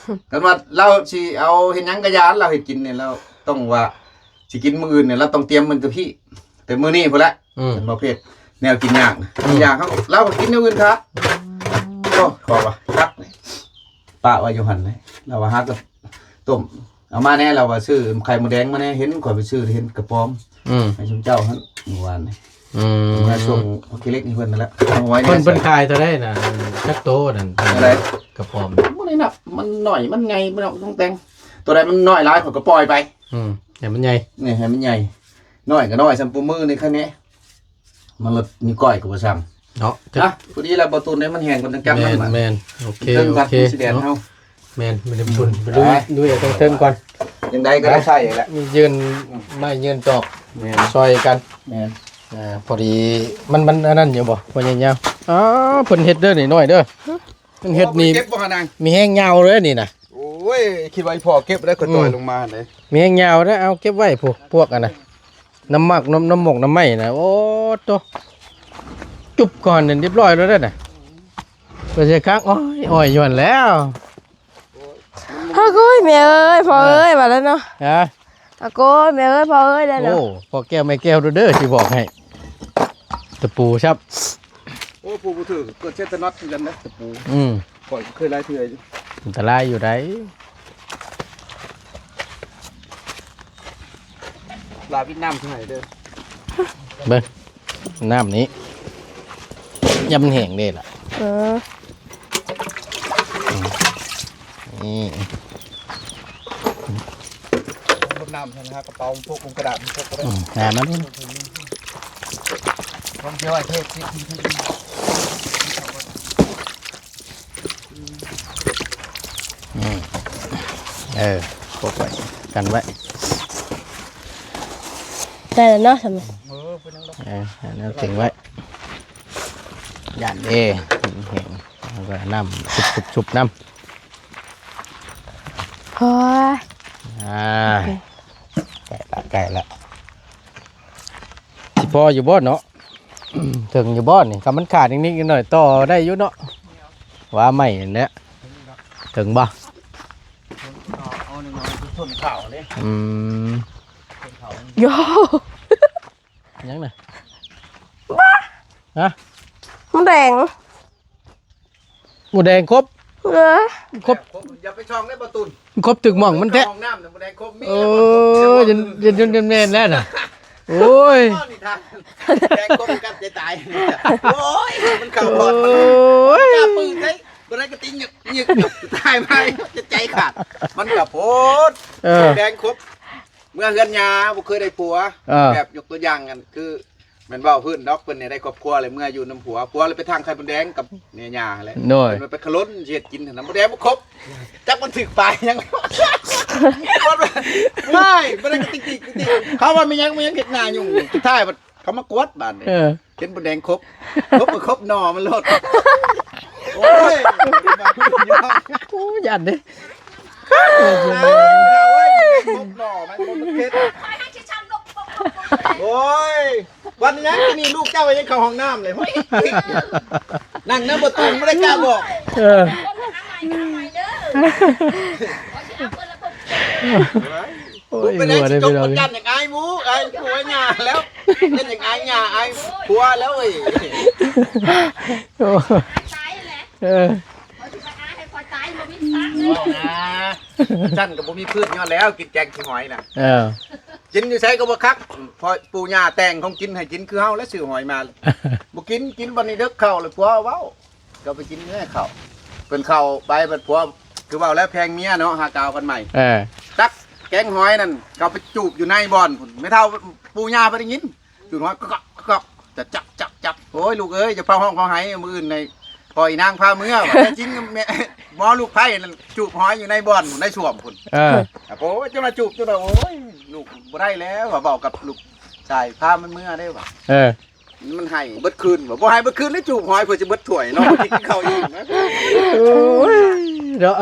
ຄັນວ່າລາວຊິເອົາເຮັດຫຍັງກໍຢ່າ ລາວເຮັດກິນນີ້ ລາວຕ້ອງວ່າຊິກິນມື້ອື່ນນີ້ ລາວຕ້ອງຕຽມມັນແຕ່ພີ້ ແຕ່ມື້ນີ້ພຸ້ນແຫຼະ. ອືມ ເຫັນບໍ່ເພດ ແນວກິນຍາກນະ ອືມ ກິນຍາກ ເຮົາ ລາວກໍກິນແນວອື່ນທາ. ອືມ ໂອ້ ຂໍວ່າຄັກ ປະໄວ້ຢູ່ຫັ້ນເລີຍ ລາວວ່າຫາກໍຕົ້ມ ເອົາມາແດ່ ລາວວ່າຊື້ໄຂ່ມົດແດງມາແດ່ ເຫັນຂ້ອຍໄປຊື້ ເຫັນກະປອມ ອືມ ໃຫ້ຊຸມເຈົ້າຫັ້ນ ມື້ວານນີ້. ອືມ ມາສົ່ງເອົາຂີ້ເຫຼັກໃຫ້ເພິ່ນນັ້ນແຫຼະ ເອົາໄວ້ ເພິ່ນ ໃນ ເພິ່ນຂາຍເທົ່າໃດນະ ຈັກໂຕນັ້ນ? ເທົ່າໃດ? ກະປອມ ບໍ່ໄດ້ນັບ ມັນໜ້ອຍ ມັນໃຫຍ່ ມັນອອກຕ່າງແຕ່ງ ໂຕໃດມັນໜ້ອຍຫຼາຍ ຂ້ອຍກໍປ່ອຍໄປ. ອືມ ໃຫ້ມັນໃຫຍ່ ນີ້ ໃຫ້ມັນໃຫຍ່ ໜ້ອຍກໍໜ້ອຍ ສ່ຳປູມືນີ້ ຄັນນີ້ ມັນລະນິ້ວກ້ອຍກໍບໍ່ຊ່ຳເນາະ. ອ່ະ ພໍດີລະ ບໍ່ຕູນໄດ້ ມັນແຫ້ງກ່ອນຈັ່ງຈັບມັນ. ແມ່ນ ໂອເຄ ໂອເຄ ຊິແດດເຮົາ ແມ່ນ ໄປລຸຍ ລຸຍເອົາເທິງໆກ່ອນ. ຈັ່ງໃດກໍໄດ້ໃຊ້ແຫຼະ ມີຍື່ນໄມ້ຍື່ນຕອກ ແມ່ນ ຊ່ອຍກັນ ແມ່ນ ອ່າ ພໍດີ ມັນ ມັນອັນນັ້ນຢູ່ບໍ່ ພໍ່ໃຫຍ່ຍາວ? ອ້າວ ເພິ່ນເຮັດເດີ ນ້ອຍໆເດີ ເພິ່ນເຮັດນີ້ ເກັບບໍ່ຫັ້ນນາງ? ມີແຮງຍາວເລີຍນີ້ນະ. ໂອ້ຍ ຄິດວ່າອີ່ພໍ່ເກັບໄດ້ ຂ້ອຍ ອືມ ຕ່ອຍລົງມາເດ້ ມີແຮງຍາວເດ້. ເອົາເກັບໄວ້ພຸ້ນ ພວກອັນນະ ນ້ຳໝາກ ນ້ຳ ນ້ຳໝົກນ້ຳໄມ້ນະ. ໂອ້ໂຕ ຈຸບກ່ອນນັ້ນ ຮຽບຮ້ອຍແລ້ວເດ້ນະ. ໄປໃສ່ຄ້າງ ໂອ້ຍ ອ້ອຍຢູ່ຫັ້ນແລ້ວ. ໂອ້ຍ ແມ່ເອີຍ ພໍ່ເອີຍ ວ່າແລ້ວເນາະ. ຮະ? ອາໂກຍ ແມ່ເອີຍ ພໍ່ເອີຍ ໄດ້ແລ້ວ. ໂອ້ ພໍ່ແກ້ວແມ່ແກ້ວເດີ ຊິບອກໃຫ້ ຕະປູຊ້ຳ. ໂອ້ ຜູ້ບໍ່ຖືກ ເກີດເຊດຕະນັດຄືກັນນະ ຕະປູ. ອືມ ຂ້ອຍກໍເຄີຍຫຼາຍເທື່ອຢູ່. ອັນຕະລາຍຢູ່ໃດ໋. ລາວວິດນາມເທົ່າໃດເດີ. ເບິ່ງ ນ້ຳນີ້ ຍາມມັນແຫ້ງເດ້ລະ. ເອີ ນີ້ ລົດນ້ຳໃສ່ນະ ກະເປົາ ພວກກົງກະດາດ ພວກກໍໄດ້. ອືມ ຫາມາດູ ຂອງເຈົ້າເທດ ອືມ ເອີ ປົກໄວ້ ກັນໄວ້ ໄດ້ແລ້ວເນາະ ສຳ ເອີ ເປັນຫຍັງດອກ ເອີ ເອົາແນວເຕັງໄວ້ ຢ້ານເດ້ ແຫ້ງ ແລ້ວກໍນ້ຳຊຸບໆໆ ນ້ຳ ໂອ້ຍ ອ່າ ໂອເຄ ໃກ້ລະ ໃກ້ລະ ຊິພໍຢູ່ບໍ່ເນາະ? ເຖິງຢູ່ບໍ່ນີ້? ຄັນມັນຂາດນິດໆໜ້ອຍໆ ຕໍ່ໄດ້ຢູ່ເນາະ ວ່າໃໝ່ຫັ້ນແຫຼະ. ເຖິງບໍ່? ເອົາໜ້ອຍໆ ຊົນເຂົ້າເດ້. ອືມ ໂຢ ຫຍັງນະ? ບ້າ ຮະ? ໝູແດງ ໝູແດງຄົບ ເອີ ຄົບ ຢ່າໄປຊ່ອງເດ້ບໍ່ຕຸນ ຄົບຖືກໝ່ອງມັນແທ້. ຫ້ອງນ້ຳນະ ໝູແດງຄົບມີ. ໂອ້ຍ ຈົນ ຈົນ ຈົນແມ່ນແລ້ວນະ. ໂອ້ຍ ນີ້ທ່ານ ແດງຄົບກັດຈະຕາຍ. ໂອ້ຍ ມັນເຂົ້າຮອດ ໂອ້ຍ ມັນກ້າປືນໄດ້ ບໍ່ໄດ້ກະຕິຫຍຶກໆ ຕາຍໄປ ຈະໃຈຂາດ ມັນກະໂພດ. ເອີ ແດງຄົບ ເມື່ອເຮືອນຍ່າບໍ່ເຄີຍໄດ້ຜົວ. ເອີ ແບບຍົກຕົວຢ່າງນັ້ນ ຄື ແມ່ນເວົ້າພື້ນດອກ ເພິ່ນນີ້ໄດ້ຄອບຄົວແລ້ວ ເມື່ອຢູ່ນຳຜົວ ຜົວລະໄປທາງໄຂ່ມົດແດງກັບແມ່ຍ່າຫັ້ນແຫຼະ. ໂດຍ ເພິ່ນວ່າໄປຂະຫຼົ່ນຊິເຮັດກິນຫັ້ນນະ ມົດແດງບໍ່ຄົບ ຈັກມັນຖືກປາຫຍັງ. ວ້າຍ ບໍ່ໄດ້ກະຕິກຕິກຕິກ ເຂົາວ່າແມ່ນຫຍັງ ແມ່ນຫຍັງເຮັດໜ້າຫຍຸ້ງ ສຸດທ້າຍບັດເຂົາມາກວດບາດນີ້. ເອີ ເຫັນມົດແດງຄົບ ຄົບກໍຄົບໜໍ່ມັນໂລດ. ໂອ້ຍ ໂອ້ ຢ້ານເດ້. ໂອ້ຍ ຄົບໜໍ່ມັນບໍ່ເຜັດ. ໂອ້ຍ ວັນຫຍັງນີ້ ລູກເຈົ້າຍັງເຂົ້າຫ້ອງນ້ຳເລີຍ. ໂອ້ຍ ນັ່ງນຳບໍ່ຕື່ນ ບໍ່ໄດ້ກ້າບອກ. ເອີ ໂອ້ຍ ເປັນຫຍັງຊິຈົບບໍ່ຈັນ ຫຍັງອາຍໝູ່ ອາຍຜົວຫຍ້າແລ້ວ ເປັນຫຍັງອາຍຫຍ້າ ອາຍຜົວແລ້ວເອີຍ. ໂອ້ ຕາຍແຫຼະ ເອີ ຂ້ອຍຊິໄປຫາໃຫ້ຂ້ອຍຕາຍບໍ່ມີທາງເລີຍນະ. ຊັ້ນກໍບໍ່ມີພື້ນຍ້ອນແລ້ວ ກິນແກງຂີ້ຫອຍນະ. ເອີ ກິນຢູ່ໃສກໍບໍ່ຄັກ ພໍ່ ປູ່ຍ່າແຕ່ງຂອງກິນໃຫ້ກິນ ຄືເຮົາແຫຼະ ຊື້ຫອຍມາ ບໍ່ກິນ ກິນບັດນີ້ເດິກເຂົ້າແລ້ວ ຜົວເວົ້າ ກໍໄປກິນແນ່ເຂົ້າ ເພິ່ນເຂົ້າໄປບັດຜົວ ຄືເວົ້າແລ້ວແພງເມຍເນາະ ຫາກາວກັນໃໝ່. ເອີ ຕັກແກງຫອຍນັ້ນ ເຂົາໄປຈູບຢູ່ໃນບ່ອນພຸ້ນ ແມ່ເຖົ້າ ປູ່ຍ່າບໍ່ໄດ້ຍິນ ຈູບຫອຍກອກໆ ຈັບໆໆ. ໂອ້ຍ ລູກເອີຍ ຢ່າພາຮ້ອງພາໄຫ້ ມື້ອື່ນໃຫ້ພໍ່ອີນາງພາເມືອ. ແທ້ຈິງແມ່ ໝໍລູກໄພ້ນັ້ນ ຈູບຫອຍຢູ່ໃນບ່ອນ ໃນສ້ວມພຸ້ນ. ເອີ ໂອ້ຍ ເຈົ້າລະຈູບ ເຈົ້າລະ ໂອ້ຍ ລູກບໍ່ໄດ້ແລ້ວ ວ່າເວົ້າກັບລູກຊາຍ ພາມັນເມືອເດ້ວ່າ. ເອີ ມັນໃຫ້ເບິດຄືນ ບໍ່ໃຫ້ເບິດຄືນ ໄດ້ຈູບຫອຍເພື່ອຈະເບິດຖ້ວຍເນາະ ກິນເຂົ້າອີກນະ. ໂອ້ຍ ເນາະ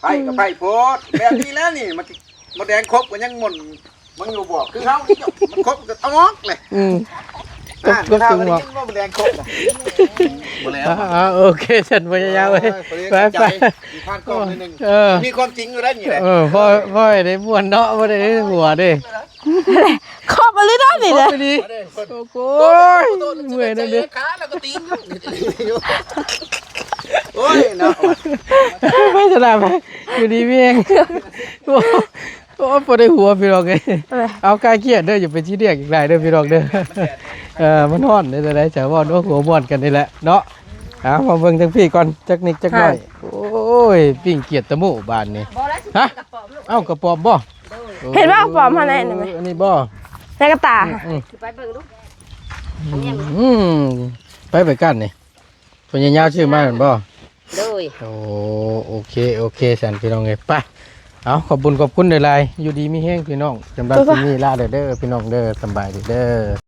ໄຜກໍໄຜໂພດ ແບບນີ້ແຫຼະນີ້ ມັນ ມົດແດງຄົບກໍຍັງໝົນ ມັນຢູ່ບໍ່ ຄືເຮົານີ້ ມັນຄົບກໍເອົາອອກເລີຍ. ອືມ ຄົບ ຄົບ ບໍ່ໄດ້ຍິນວ່າມົດແດງຄົບນະ. ບໍ່ແລ້ວ ອ່າ ໂອເຄ ຊັ້ນບໍ່ຍາວເວີຍ ໄປ ໄປ ຜ່ານກ້ອງໜ້ອຍໜຶ່ງ. ເອີ ມີຄວາມຈິງຢູ່ໄດ້ນີ້ແຫຼະ. ເອີ ພໍ ພໍໄດ້ມ່ວນເນາະ ບໍ່ໄດ້ຫົວເດ້. ຄອບອີ່ຫຼີເນາະນີ້ນະ ໂອ້ຍ ເມື່ອຍນຳເດ້ ຂາແລ້ວກໍຕີນຢູ່. ໂອ້ຍເນາະ ໄປສະນາມ ຢູ່ດີມີແຮງ. ໂອ້ ໂອ້ ບໍ່ໄດ້ຫົວພີ່ນ້ອງເອີຍ. ເອີ ເອົາ ຄາຍຄຽດເດີ ຢ່າໄປຊີຣຽສອີກຫຼາຍເດີພີ່ນ້ອງເດີ. ເອີ ມັນຮ້ອນເດີ ຈັ່ງໃດ ຈະເວົ້າເນາະ ຫົວມ່ວນກັນນີ້ແຫຼະເນາະ. ເອົາ ມາເບິ່ງທາງພີ້ກ່ອນ ຈັກນິດຈັກໜ້ອຍ. ໂອ້ຍ ປີ້ງກຽດຕະໂມ້ບາດນີ້. ຮະ ເອົາ ກະປອມບໍ່? ເຫັນບໍ່ ກະປອມຫັ້ນນະ ອັນນີ້ບໍ່? ໃນກະຕ່າ ອືມ ໄປເບິ່ງດູ ອືມ ໄປ ໄປກັນນີ້ ເພິ່ນຍາວໆ ຊື້ມາແມ່ນບໍ່? ໂດຍ ໂອ້ ໂອເຄ ໂອເຄ ຊັ້ນພີ່ນ້ອງເອີຍ ໄປ ເອົາ ຂອບບຸນຂອບຄຸນຫຼາຍໆ ຢູ່ດີມີແຮງພີ່ນ້ອງ. ສຳລັບ ໂດຍ ຄລິບນີ້ລາເດີ ເດີພີ່ນ້ອງເດີ ສຳບາຍດີເດີ.